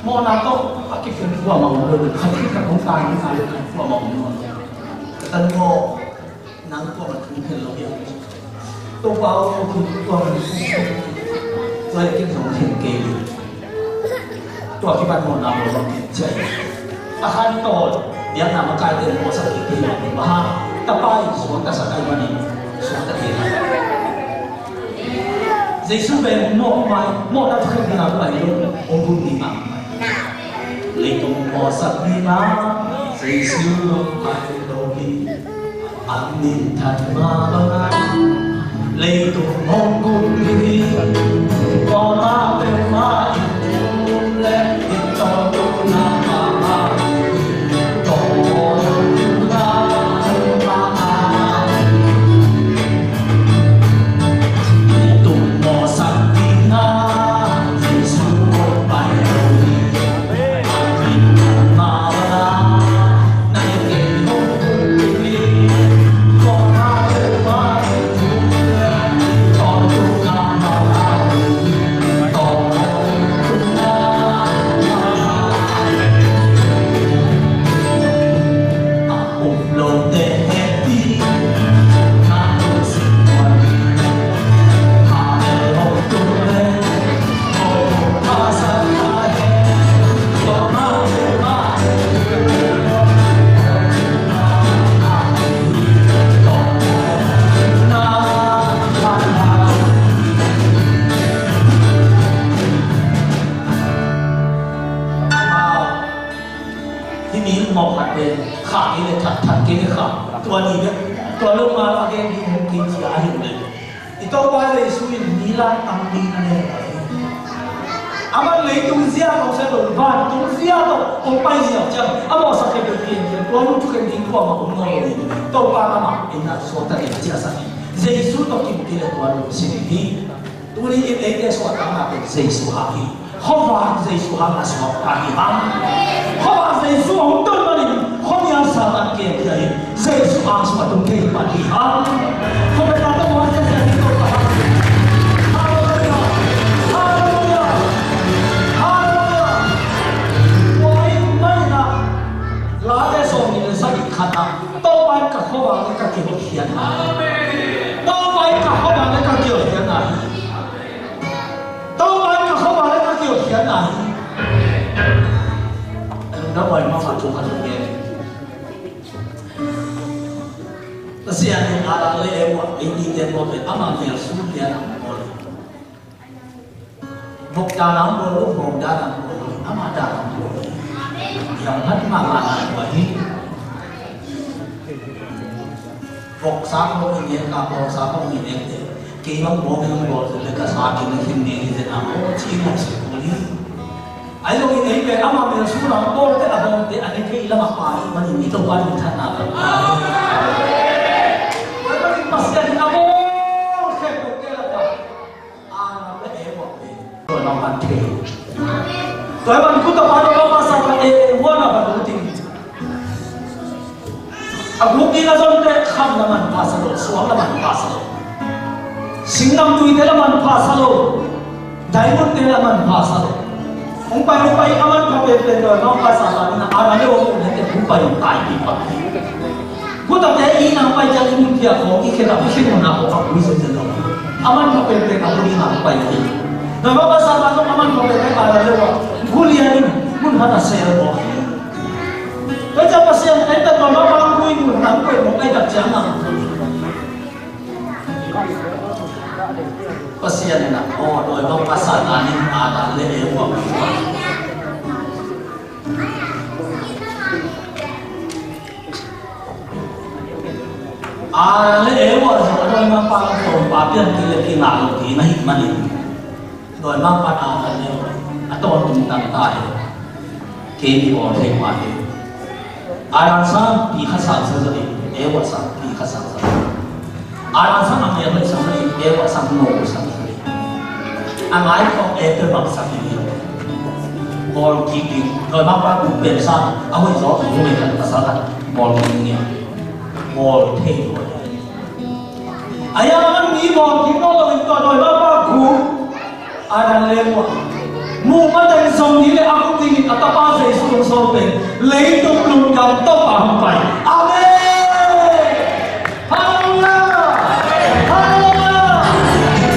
Mawhna tawh a kifel kuamah om lo, khat khit khat hong kai, hong kai, kuamah om lo. Ka tan maw? Nang kuamah thu khen lo hi a. Topa aw, thu kuamah thu khen. Tua leh ken zong khen kei. Tua kipan mawhna mawh bang khen ciai. A khan tawl biakna makaite mawhsak kei kei lo. Maha, Tapa in suaktasak ahih manin suakta kei. Jesu pen mawh mai, mawhna thu khen ding a pai lo, hong gun ding a pai. Leitung mawhsak ding a Jesu pai lo hi. A minthan mah bangin leitung hong gun ding hi. Kuamah peuhmah in tum leh in tawntungna mahmah hi. Tawntungna mahmah hi. Leitung mawhsak ding a Jesu hong pai lo hi. Hih mi mawh khat pen khah kei le that, that kei le khah. Tua ni bek, tua lo ma a gen ding hong kei cia a hi uh le. I Topa Jesu in mi lamdang ding a neu hi. Aman leitung zia tawh sia lo, vantung zia tawh hong pai ziau ciang a mawhsak kei peuh pian ciang tua lungthu khen ding kuamah om nawn lo hi. Topa amah in a suakta kei ciahsak hi. Jesu tawh kim kei le tua lungsim hi. Tuni in eite suahtakna pen Jesu hang hi. Khuavak Jesu hang a suakta hi hang. Khuavak Jesu hong ton manin khuamial Satan kiang hi. Jesu hang suah tung thei pan hi hang. Khuavak na tawh mual ziahziah hi Topa hang. Halleluiah. Halleluiah. Halleluiah. Tua in maina Late sawm nih le sagih khat ah Topa in ka khuavak le ka kihotkhiatna. Topa in ka khuavak le ka kihotkhiatna hi. Topa in ka khuavak le ka kihotkhiatna hi. Lungdam huai mahmah thu khat hong gen. Pasian in a lak le e uh ah ei mite bawl pen amah mel sum lian ah bawl. Vok dan a bawl lo, vok dan a bawl lo, amah dan a bawl lo. Yang hat mahmah na tua hi. Vok sang lo i nek a, vok sang lo i nek te. Kei bang bawng in bawl zel le ka sa kei na khin ding hi zen a maw ci in ngaihsut kul hi. Ahi zongin ei pen ama mel sung lam bawlte a bawngte a ne thei lamah pa i hih manin i Topa minthanna tawh ta hi. Ahi zongin Pasian in a bawl khempeuhte lakah Adam le Eva pen dawi mangpan thei. Dawi mangpan kut a pa dawi mangpan sa khat e, huan a van lut ding. A guk ding a zonte kham la manpha sa lo, suang la manpha sa lo. Singnam tuite la manpha sa lo. Diamondte la manpha sa lo. Hong pai, hong pai, a manpha penpen dawi mangpan sa khat in a Adam le Eva pen hong pai hong tai ding bang. Gutate i nang pai ciang i mun phiak khawng, i khedap, i khe mun a khawng a gui zenzen lo. A manpha penpen a gui nang pai hi. Dawi mangpan sa khat zong a manpha penpen a la le ua, gulian in mun khat a sel mawk hi. Tua ciang Pasian en pen dawi mangpan gui mun nang pai mawk ai tak ciang a. Pasian in a, aw, dawi mangpan sa khat in Adam le Eva Adam le Eva zong a dawi mangpan a tawmpa pian kei le kei ngah lo kei na hih manin dawi mangpan Adam le Eva a tawntung tang ta hi. Kei mi bawl thei mah hi. Adam sang pi khat sang sa zaw hi. Eva sang pi khat sang sa zaw hi. Adam sang a miak lei sang zaw hi. Eva sang no sang zaw hi. A ngai khawng e pe bang sa hi. Bawl kik ding. Dawi mangpan guk pen sang a hoih zaw hi. Hong ei khat pasal khat bawl kik ding hi. Bawl thei lo. A hiang a man mi bawl kik nawn lo in tua dawi mangpan guk Adam le Eva muh mateng zong hi le a guk dingin a tapa Jesu hong sawl pen leitung lungdam tawh a hong pai. Amen. Halleluiah! Halleluiah!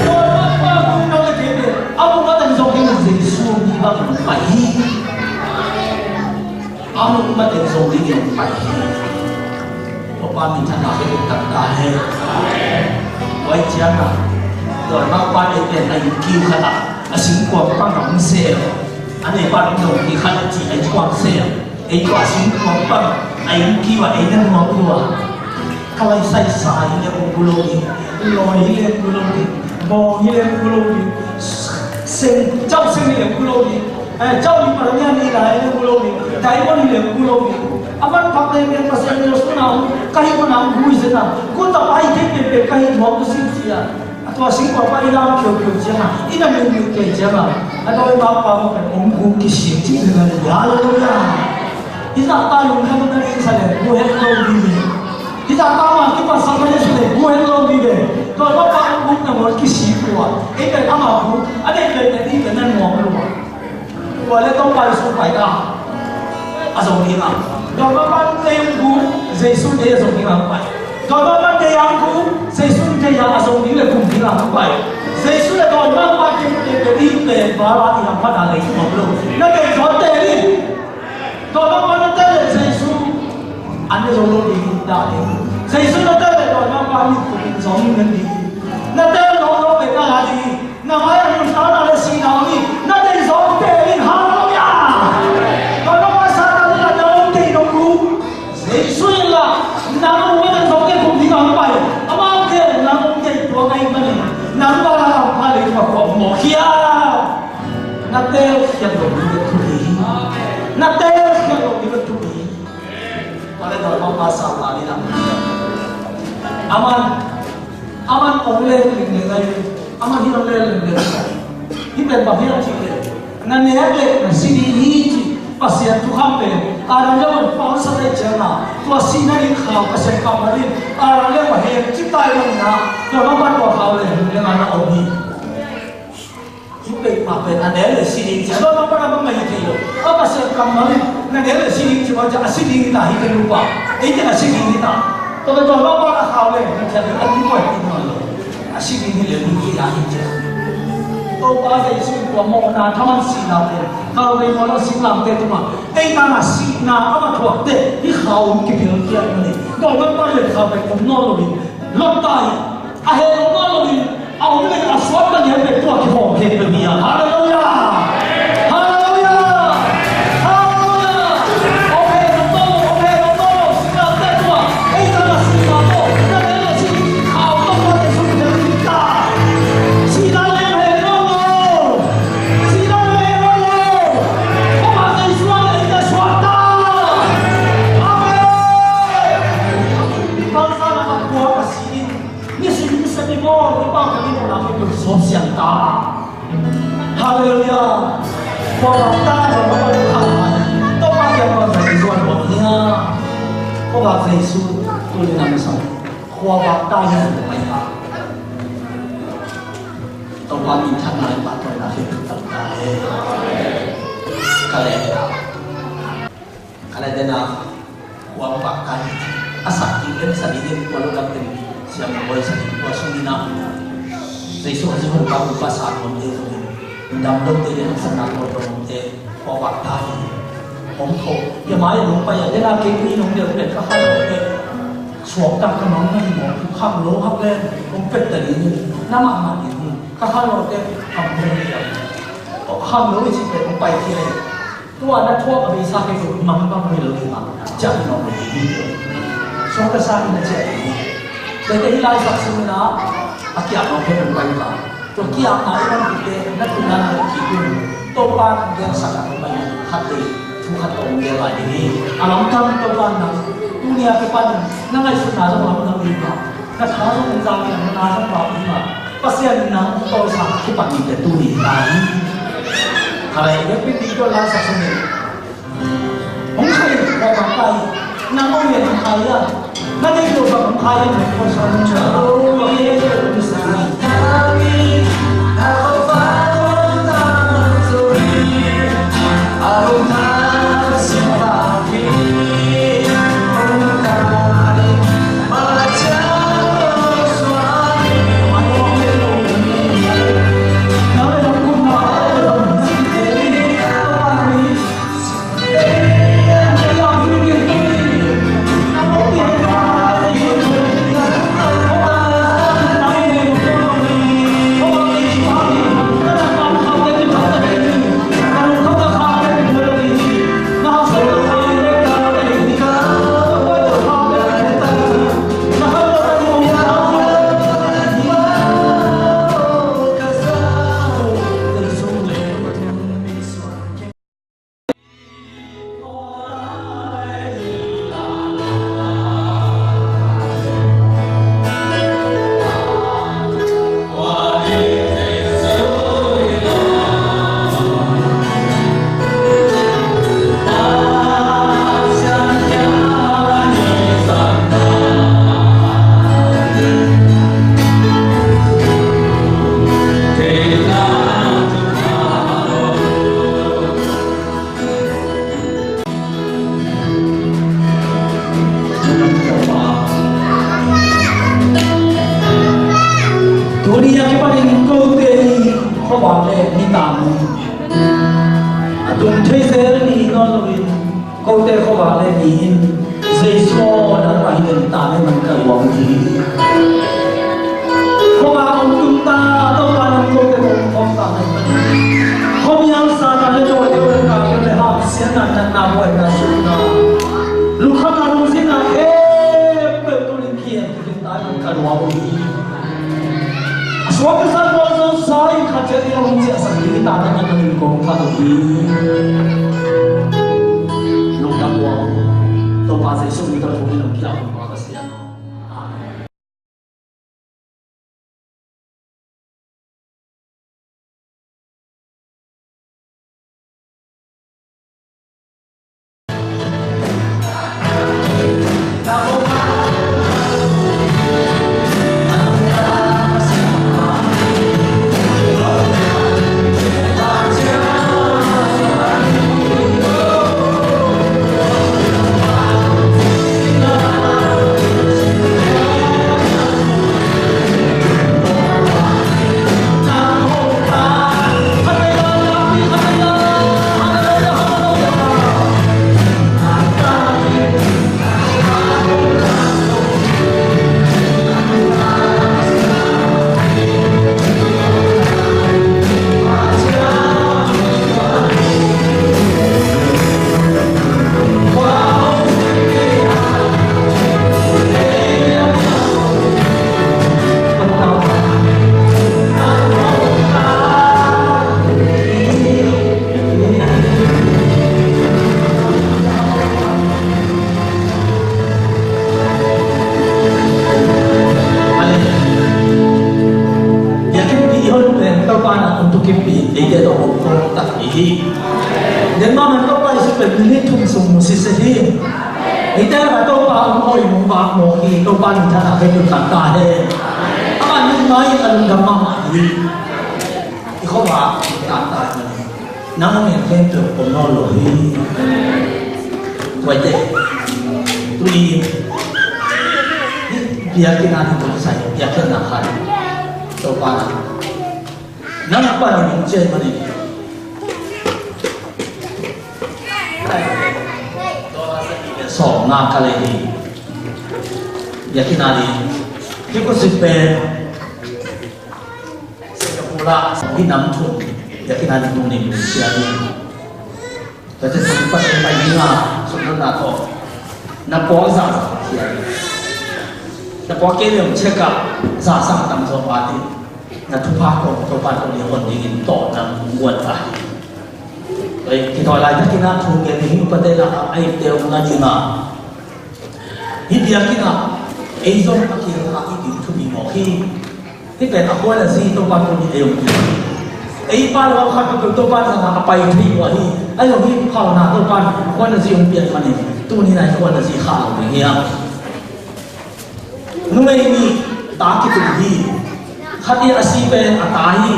Tua pa pa kong nang le kei te a muh mateng zong hi le Jesu mi bang pai hi. A muh mateng zong hi le pai hi. Tua pa min thang a kei tak ta he. Tua ciang a dawi mangpan ei pen a innkiu khat ah a singkuang pang a hong sel. A neipa dong khat a ci a innkuang sel. Ei tua singkuang pang a innkiu ah ei na nuam lua. Ka lai sai sa hi le kong gu lo ding, lawi hi le kong gu lo ding, bawng hi le kong gu lo ding, seng, cau seng hi le kong gu lo ding, eh, cau hi paramian hi lai hi le kong gu lo ding, diamond hi le kong gu lo ding. A man phak le men Pasian mel sung na hong, ka hih man a hong gu hi zen a, gu tapa hi thei penpen ka hih nuam gu sin sia. A tua singkua pa i lam khiukheu ciang a, i na nungnung kei ciang a, a dawi mangpa mah pen hong gu kisik cih na hi. Halleluiah. Hi zahta lungkham na ring sa le gu het lo ding hi. Hi zahta mah kipasak na ring sa le gu het lo ding hi. Dawi mangpa hong gu na ngol kisik lua. Ei pen ama gu a deih pen pen i pen na nuam lua. Tua le Topa Jesu pai ta a zong ding a. Dawi mangpa te hong gu, Jesu te a zong ding a pai. Dawi mangpa te hong gu, Jesu te a zong ding le kum ding a pai. Jesu le dawi mangpa te te te ding te ba la i lam pa da le kum lo. Na te zong te ding. Dawi mangpa na te le Jesu an ne zong lo ding da ding. Jesu na te le dawi mangpa ni kum zong ding. Na te lo lo pe na la ding. Na mai a nuntakna le sihna om hi. Na deih zawng tein, halleluiah. Tua nong a satan in a na om tein hong gu. Jesu in la, nang a mu a deih zawng tein kum ding a hong pai. Amau tein nang hong deih tuak ahih manin nang bang a lam pha lei tua kua mawk hiam? Na teelkhiat lo ding bek thupi hi. Na teelkhiat lo ding bek thupi hi. Tua leh tua bang pa satan in a, aman, aman hong leng lingling ahi, aman hih hong leng lingling ahi. Hih pen bang hiam cih leh, na nek leh na si ding hi cih Pasian thukham pen Adam le Eva in pawl sa ahih ciangin, tua sihna ding khau Pasian kammal in Adam le Eva hemcip ta ahih manin, tua bang pan tua khau leng lingling a na om hi. Hih bek mah pen a nek leh si ding ci a, dawi mangpan a bang mah hi thei lo. A Pasian kammal in na nek leh si ding ci mah ci a, a si ding hi ta hi ka nupa. Ei teng a si ding hi ta. Tua pen dawi mangpan a khau leh na thiat leh a ding buai ding mah lo. A si ding hi leh ding hi a hi ci a. Topa Jesu in tua mawhna thaman sihna pen Kalvari mawhna singlamteh tungah ei teng a sihna a va thuakte hih khau in kipilkhiat na hi. Dawi mangpan leh khau pen om nawn lo in, Lot ta hi. A heh lo nawn lo in, a om leh a suak ta lian pen tua kihawm khempeuh hi a. Halleluiah! Halleluiah! Halleluiah! Om heh lo nawn lo, om heh lo nawn lo, singlamteh tua, ei teng a sihna tawh, na nek leh si ding khau tawh tua te sung pen hi ta. Khuavak ta zong a palu kha mai. Topa kiang khuavak Jesu a nuam hia? Khuavak Jesu tuni na masa. Khuavak ta hi zong mai kha. Topa minthanna le pahtawina khempeuh tang ta hen. Ka leh. Ka leh dena khuavak ta hi. A sak ding le sa ding in kua lo dam pen siam bawi sa ding kua sung ina. Jesu a zi hong kau pa sa nuam te zong in. Dam lo te le haksatna tawh tawh nuam te. Khuavak ta hi. Hong tho. Ia mai a nong pai a dena kei mi nong deuh pen ka khan lo te. Suak tak ka nong na hi mawk. Khang lo hak le. Hong pet ta ding hi. Na mahmah ding hi. Ka khan lo te. Khang lo hi. Khang lo hi ci pen hong pai hi le. Tua na thuak a beisa kei zong mang bang hoi lo ding a, ciah in awng lo ding hi. Suang ka sa in a ciah ding hi. Tua te hi laisak sung in a, a kiak lo kei zong pai ta. Tua kiakna i man kite na tuna na kik in. Topa nang gensak a pai khat te thu khat tawh om gel lai ding hi. A lamdang Topa nang tuni a kipan in na ngaihsutna zong lamdang ding hi. Na tha zong in zang in, na na zong pau in ma. Pasian in nang tawlsa kipan in te tu ni ta hi. Khalai bek pin ding tawh lai sa sung in. Hong khai khuavak ta hi. Nang hong hian hong khai a. Na nei lo bang hong khai a. Hong khai a. Tuni a kipanin kote i khuavak le nitam a tung thei zel ni nawn loin kote khuavak le ni in Jesu aw nangmah hi den ta ne man ka ruang hi. Khuavak hong tung ta, Topa nang kote hong khawm ta ne. Khuamial sa ta le dawi te hong ka le hak sian na nat na buai na suk na. Lukhamna lungsim na khempeuh tuni in khian. Ka lua bo hi. A suak ka san bo zong sa in khat ciat in a hong ciahsak ding hi ta na nang in kong khat uh hi. Lungdam bo. Topa Jesu min tawh thong in hong kiam uh pa Pasian. Amen. Hi. Denmah man Topa Jesu pen minit thum sung mu sitset hi. Hihte lakah Topa hong hoih, hong vak mawk hi. Topa minthanna khempeuh tang ta hen. Amah minthanna in a lungdam mahmah hi. I khuavak tang ta hi. Nang hong en khempeuh om nawn lo hi. Tuaite. Tuni in biakinn ah ding tawh kisai biakinn ah khat Topa nang a panin hong ciah manin dollar sawmnga ka lei hi. Biakinn ah ding hih khut sik pen Singapore ah hih nam thum biakinn ah ding tuni hong ciah hi. Tua ciang sum Pasian pai ding a, sum nopna tawh na pua za za hi. Na pua kei leh hong check up za sang tam zaw pah ding. Na thupha tawh Topa tawh lian hon dingin tawh nang guan ta hi. Tua hi, kithawi laitakin a thu gen ding hi, upate lakah a itte om nading a. Hih biakinn ah ei zong a kiang kha i ding thupi mawk hi. Hih pen a khuan a zi Topa'n tuni ei hong pia hi. Ei pa le khat peuhpeuh Topa'n zong a pai thei lua hi. Ahi zong hih phalna Topa'n a khuan a zi hong piak manin tuni-in a khuan a zi khah lo ding hi hang. Numei nih ta kitung hi. Khat i a si pen a ta hi.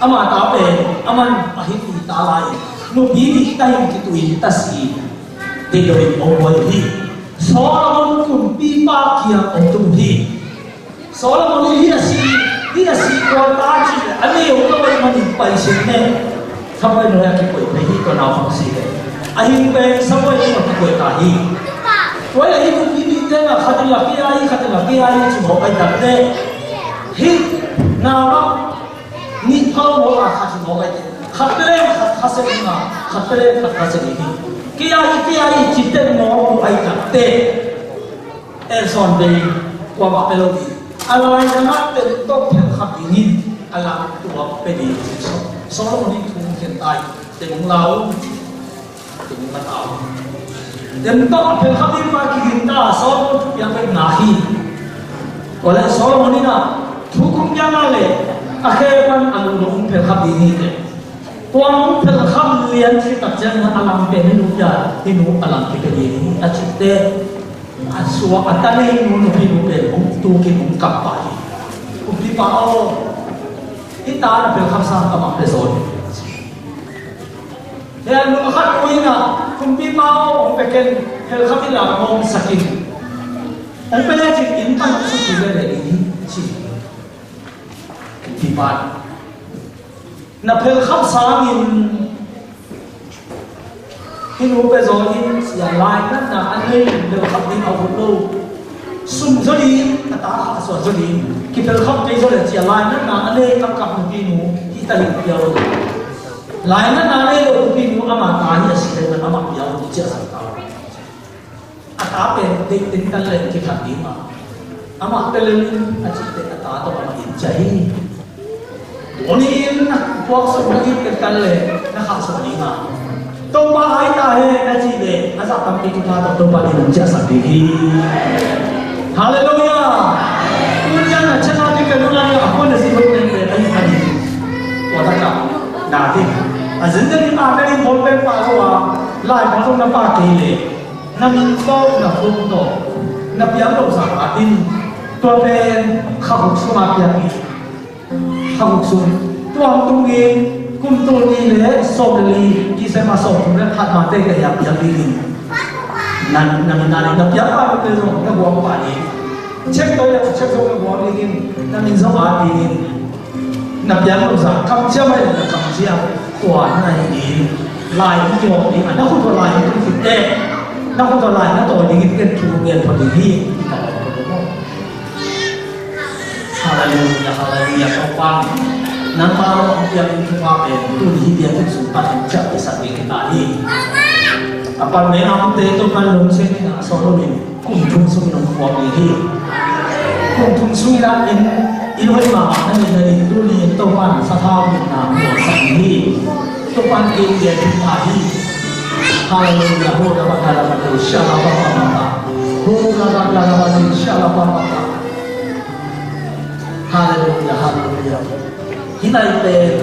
Ama ta pen aman a hih i ta lai. Nupi nih ta hi kituin ta si. Deih loin hong buai hi. Solomon kumpipa kiang hong tung hi. Solomon in hih a si, hih a si kua ta cih leh a nei hong lo ahih manin pai seng ne. Samuel nuai a kikoih pen hi, tua nau khong si leh a hing pen Samuel nuai a kikoih ta hi. Tua hi a hih nupi nih teng a khat in la kei a hi, khat in la kei a hi ci mawk ahih tak teh hih nau ah nih pha lo maw, a khat hi mawk ahih teh khat peleng khat kha sek hi, khat peleng khat kha sek hi. Kei a hi, kei a hi ci teng mawk ahih tak teh Elson ve kuamah pe lo ding. A lai dangah teng tawh phelkhap dingin a lam tuak pe ding. Solomon in thu khen tai. Teng hong la un. Teng hong la ta un. Teng tawh a phelkhap ding pa kiging ta. Solomon thupiak pen ngak hi. Tua leh Solomon in a thu kong piak ngak leh a khe pan a lungdong hong phelkhap ding hi teh. Tua hong phelkhap lian khit tak ciangin a lam pen hih nu pia, hih nu a lam kipia ding hi a cih teh a suak a ta nei nu nupi nu pen hong tukin hong kap pah hi. Kumpipa aw, hih ta na phelkhap sang ka mah pia zaw in. Hih a nu a khat uh in a kumpipa aw hong pia ken, phelkhap in la hong sak in. Hong pia lecin inn pan hong suk kik leh leh ding hi ci. Kumpipa in Na phelkhap sangin hih nu pia zaw in ci a, lainatna a nei in phelkhap ding a ut lo. Sum zaw ding, a ta khahsuah zaw ding, kiphelkhap kei zaw leh ci a, lainatna a nei a kap nupi nu hih ta hi pia un. Lainatna a nei lo nupi nu ama ta hi a si leh amah pia un ci a zang ta uh. A ta pen deih teng tan leh kikhat ding a, amah pia lel in a cih teh a ta tawh amah in ciah hi. Tuni in na puak sung na it teng tan leh na khahsuah ding a, Topa hai ta hen na cih leh a zah tampi thupha tawh Topa in hong ciahsak ding hi. Halleluiah. Tuni a na ciahna ding ka nunna ding a khuan na si lo teng leh a hi kha ding. Tua takah na ding a zenzen in a na ding bawl pen pah lo a, lai bawl zong na pah kei leh na min tawh, na phone tawh, na piang loh zah a in, tua pen kha guk sung a piang in, kha guk sung, tua hong tung in kum tul nih le sawm le li, December sawm thum le khat ma teng teh a piang ding in. Na, na min a ding na piang pah loh teh zong na guang pah in. Check toilet check zong na guang ding in, na min zong a ding in. Na piang lo zah kamciam ahi na kamciam tua na hi in, lai in kiawm ding a, na khut tawh lai in tung khit teh na khut tawh lai na tawi ding in ken thu ngen phot ding hi. Halleluiah, halleluiah, Topa. Nangma lo hong piak in thupha pen tuni hih biakinn sung pan hong ciah pehsak ding hi ta hi. A pan mena hong te Topa lungsiat in a sawt lo in Kum thum sungin hong puak ding hi. Kum thum sungin ah in, in hoih mahmah na neih nading tuni in Topa'n sathau ngetna hong puaksak ding hi. Topa'n kei lian ding ta hi. Halleluiah. Ho da ba da da ba do sha la ba ba ba ba. Ho da ba da da ba do sha la ba ba ba. Halleluiah, halleluiah. Hih nai pen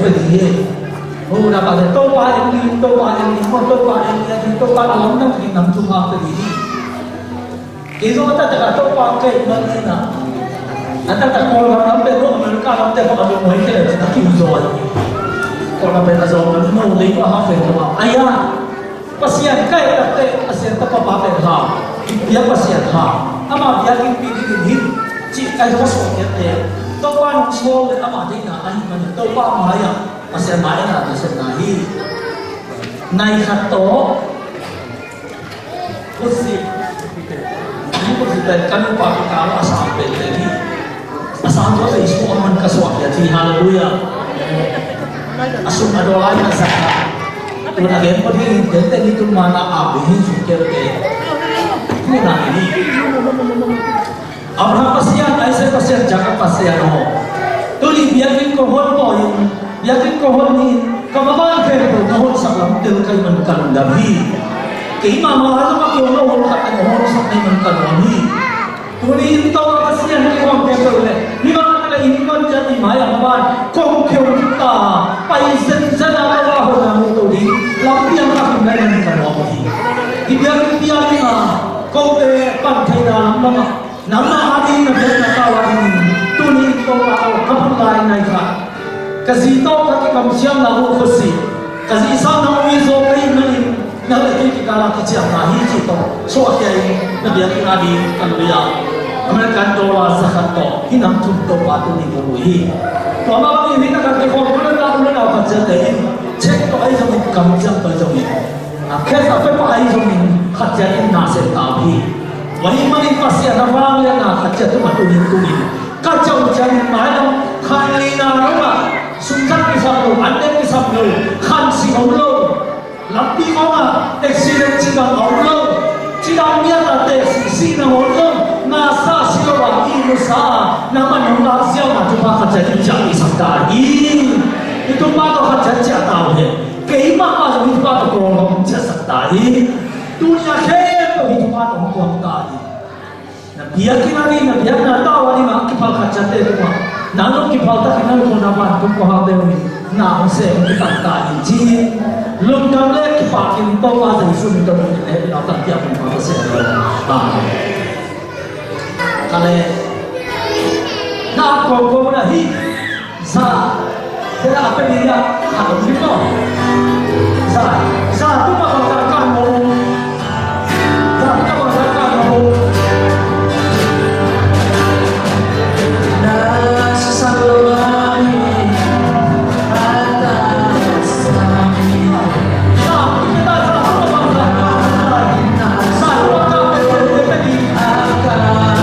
pia ding hi. Huna pa le Topa en ding, Topa en ding, Topa en ding, Topa a lam nang ding nam thum hong pia ding hi. Kei zong a taktak a Topa kei man hi na. A taktak Kawlgam lam pen lo, America lam te lo a lungmuang kei le a kiu zaw hi. Kawlgam pen a zaw man lo, lei pa hong pen lo a. Ai a, Pasian kai takte, Pasian tapa pa pen ha. Bia Pasian ha. Ama biakinnpi dingin hi. Cih kai ka suak hiat te. Topa nong sawl le ama deihna ahi manin Topa mai a, Pasian mai a na nasepna hi. Nai khat tawh. Khutsi. Khutsi pen ka nupa kikal a sang pen pen hi. A sang tua pen sung a man ka suak hiat hi. Halleluiah. A sung a daw lai na sak a. Tun a gen pawh ding in tenten ni tun man a ap ding hi sung kel te. Tun a ni. Abraham Pasian, Isaac Pasian, Jacob Pasian aw. Tuni biakinn kong hon pawi in, biakinn kong hon ni in, ka maban khempeuh na honsak lam tel ka hih man ka lungdam hi. Keimah mah zong a kong na hon khat na hon sak na hih man ka lungdam hi. Tuni in Topa Pasian kei hong khempeuh le, mi mah ka innkuan ciat i mai a maban kong kheu ta, pai zenzen a ka va hon a mu to ding, lampi ang ka hon na hih man ka lungdam hi. I biakinn piang in a, kote pan theihna lam lam a, nangmah a ding na biakna tau a dingin tuni in Topa aw ka phut lai nai kha. Ka zi tawh ka kikamsiamna uh khuasi, ka zi sang na ui zaw ka hih manin nang le kei kikal a kiciamna hi cih tawh suahkhia in na biakinn a ding ka lui a American dollar za khat tawh hih nam thum Topa tuni ka lui hi. Tua mah bangin hih na ka kikhawm u le nau u le nau khat ciat te in check tawh ahi zongin kamciam tawh ahi zongin a cash a pe pah ahi zongin khat ciat in na sem ta uh hi. Tua ahih manin Pasian a vangliatna khat ciat tungah tuni in tuni in ka ciah uh ciangin mailam khan lina lo ah sumzat kisam lo, an dek kisam lo, khan sih om lo, lampi kawngah accident cidam om lo, cidam miat ah teh sih sih nang om lo, na sa si lo ah i nusa nangmah nong lak ziau na thupha khat ciat in ciah i sak ta hi. I thupha tawh khat ciat ciah ta uh hi. Keimah mah zong hih pa tawh kawlhawm ciahsak ta hi. Tuni a khempeuh hih pa tawh hong kuang ta hi. Na biakinn a ding, na biakna tau a ding a kiphal khat ciat te tungah nang zong kiphal takin na lungdam a vantung kawlhawm te uh in na hong sem hong kipan ta hi ci-in lungdam le kipak in Topa Jesu min tawh hong kipan in a tak tiang hong pa ta sem lo. Amen. Ka le na kawlhawm na hi. Za, kena a pe ding a, a dong ding maw? Za, za, tu ma bang za kan maw? Za, tu ma bang za kan maw? Na sa sa lo ai, a ta sa mi. Za, tu ma bang za kan maw? Za, tu ma bang za kan maw?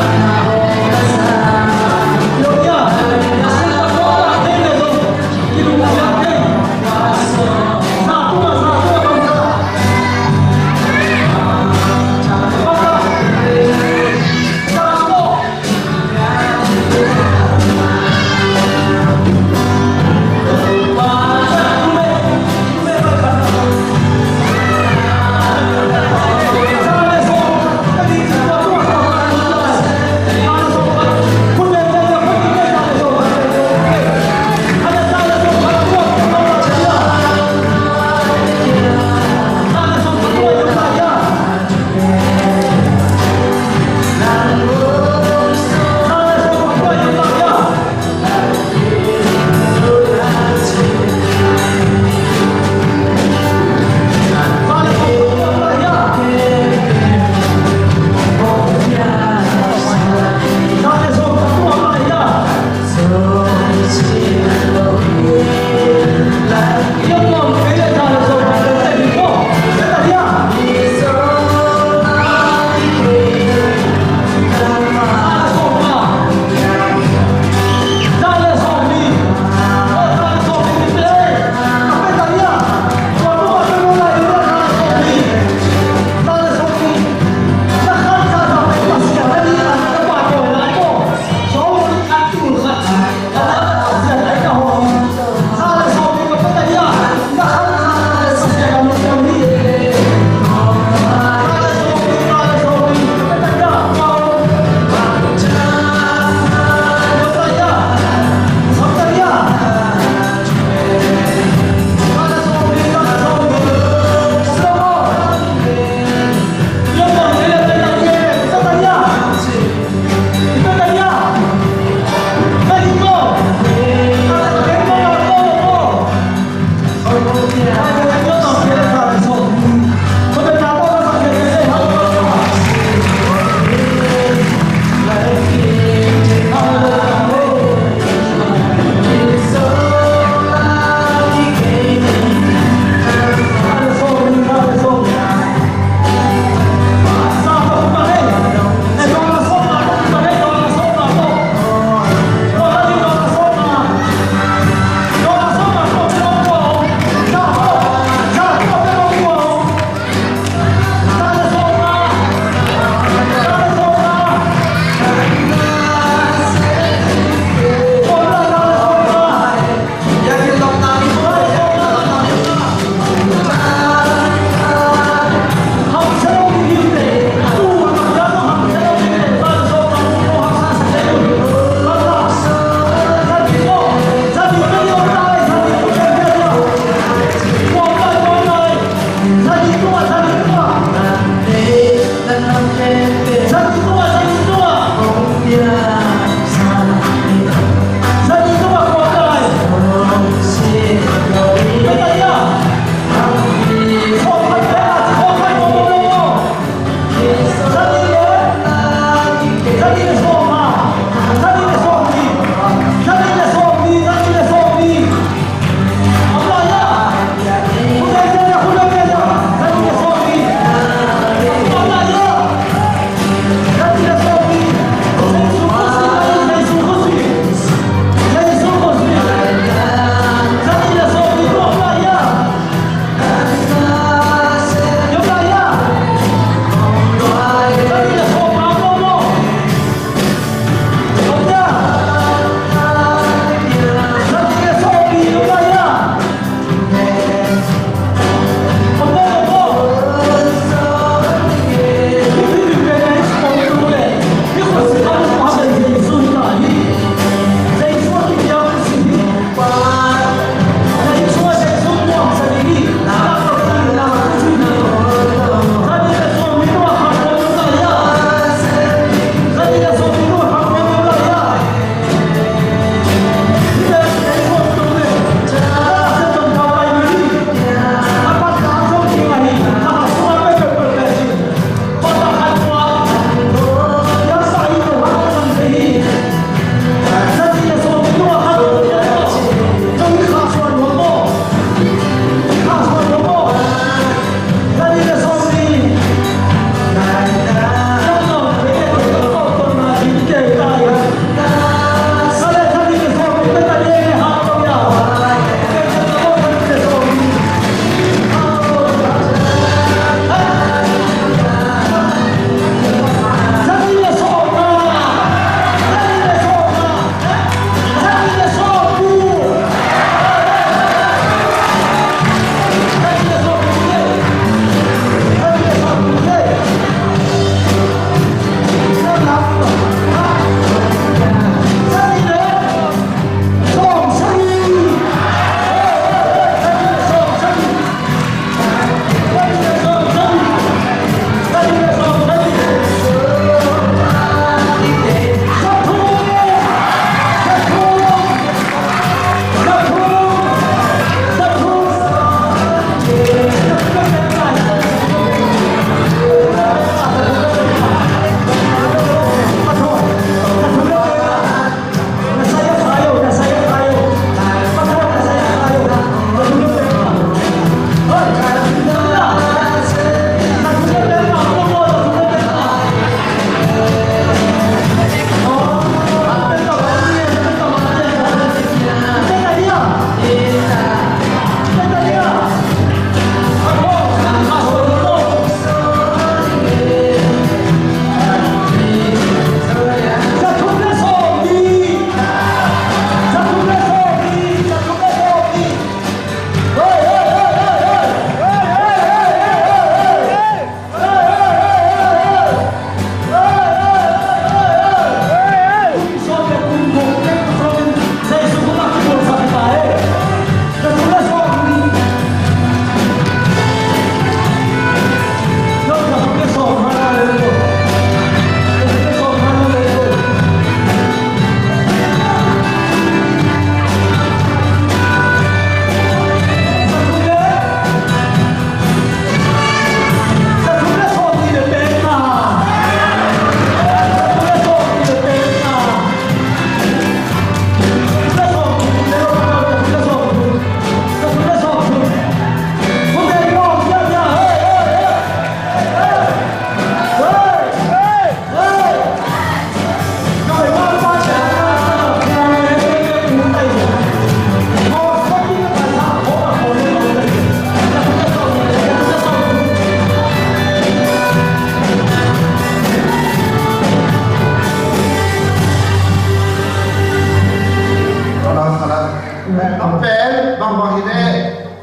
Pen bangbang hi leh,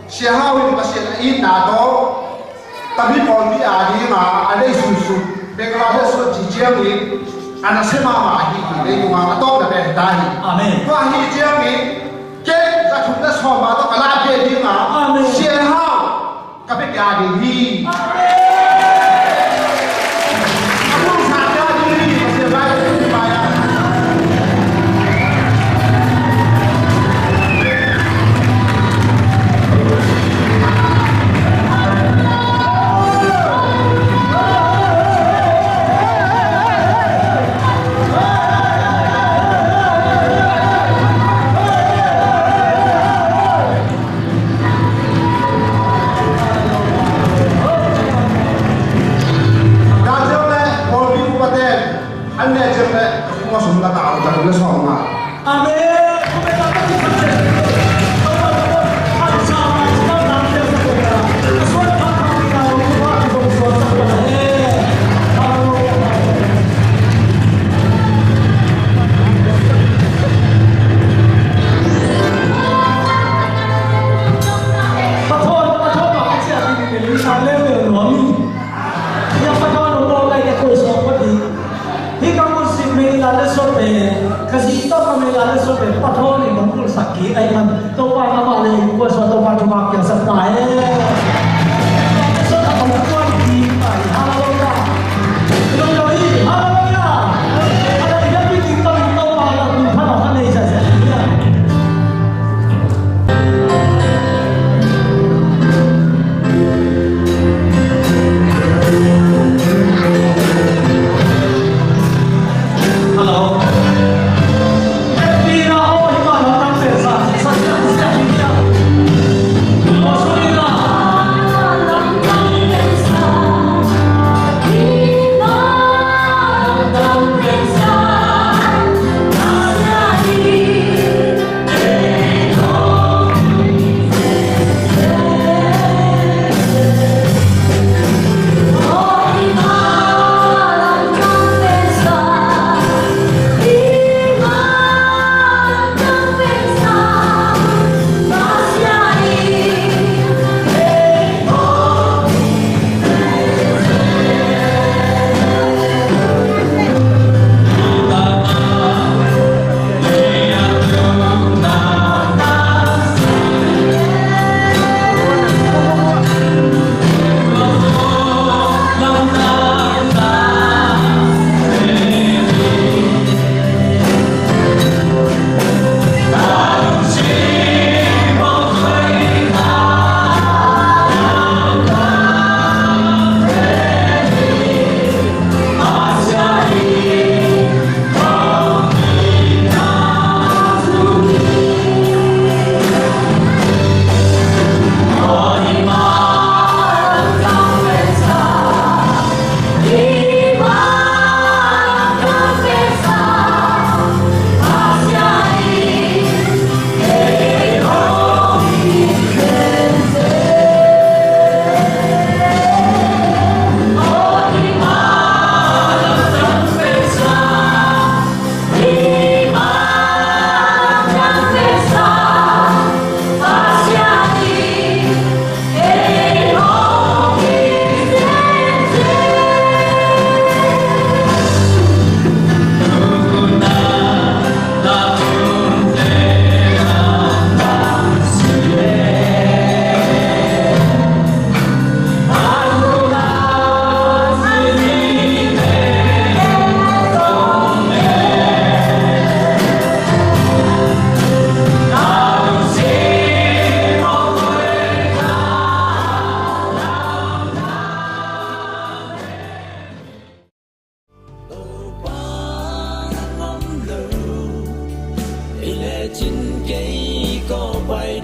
Sia Hau in Pasian a itna tawh tami pawlpi a ding a, a deih sunsun Bangladesh suan ci ciangin a nasia mahmah hi. Hi leitungah a tawpna pen hi ta hi. Amen. Tua hi ciangin ken za thum le sawm a tawh ka la pia ding a, Amen. Sia Hau ka pia ding hi. Amen. A tungsa pia ding hi. Pasian vai, Pasian vai a. Amen. Hih ka mun sim mei la le sot pen, ka zi tawh ka mei la le sot pen, Pa Thawn in hong kulsak kik ahih man, Topa in amah le i kuan suan Topa thupha piangsak ta hen. La le sot a hong kuan kik ta hi. Halleluiah. Halleluiah. Halleluiah. Topa in hong kulsak kik ta hi. Topa lam lo, ei le cin kei ko pai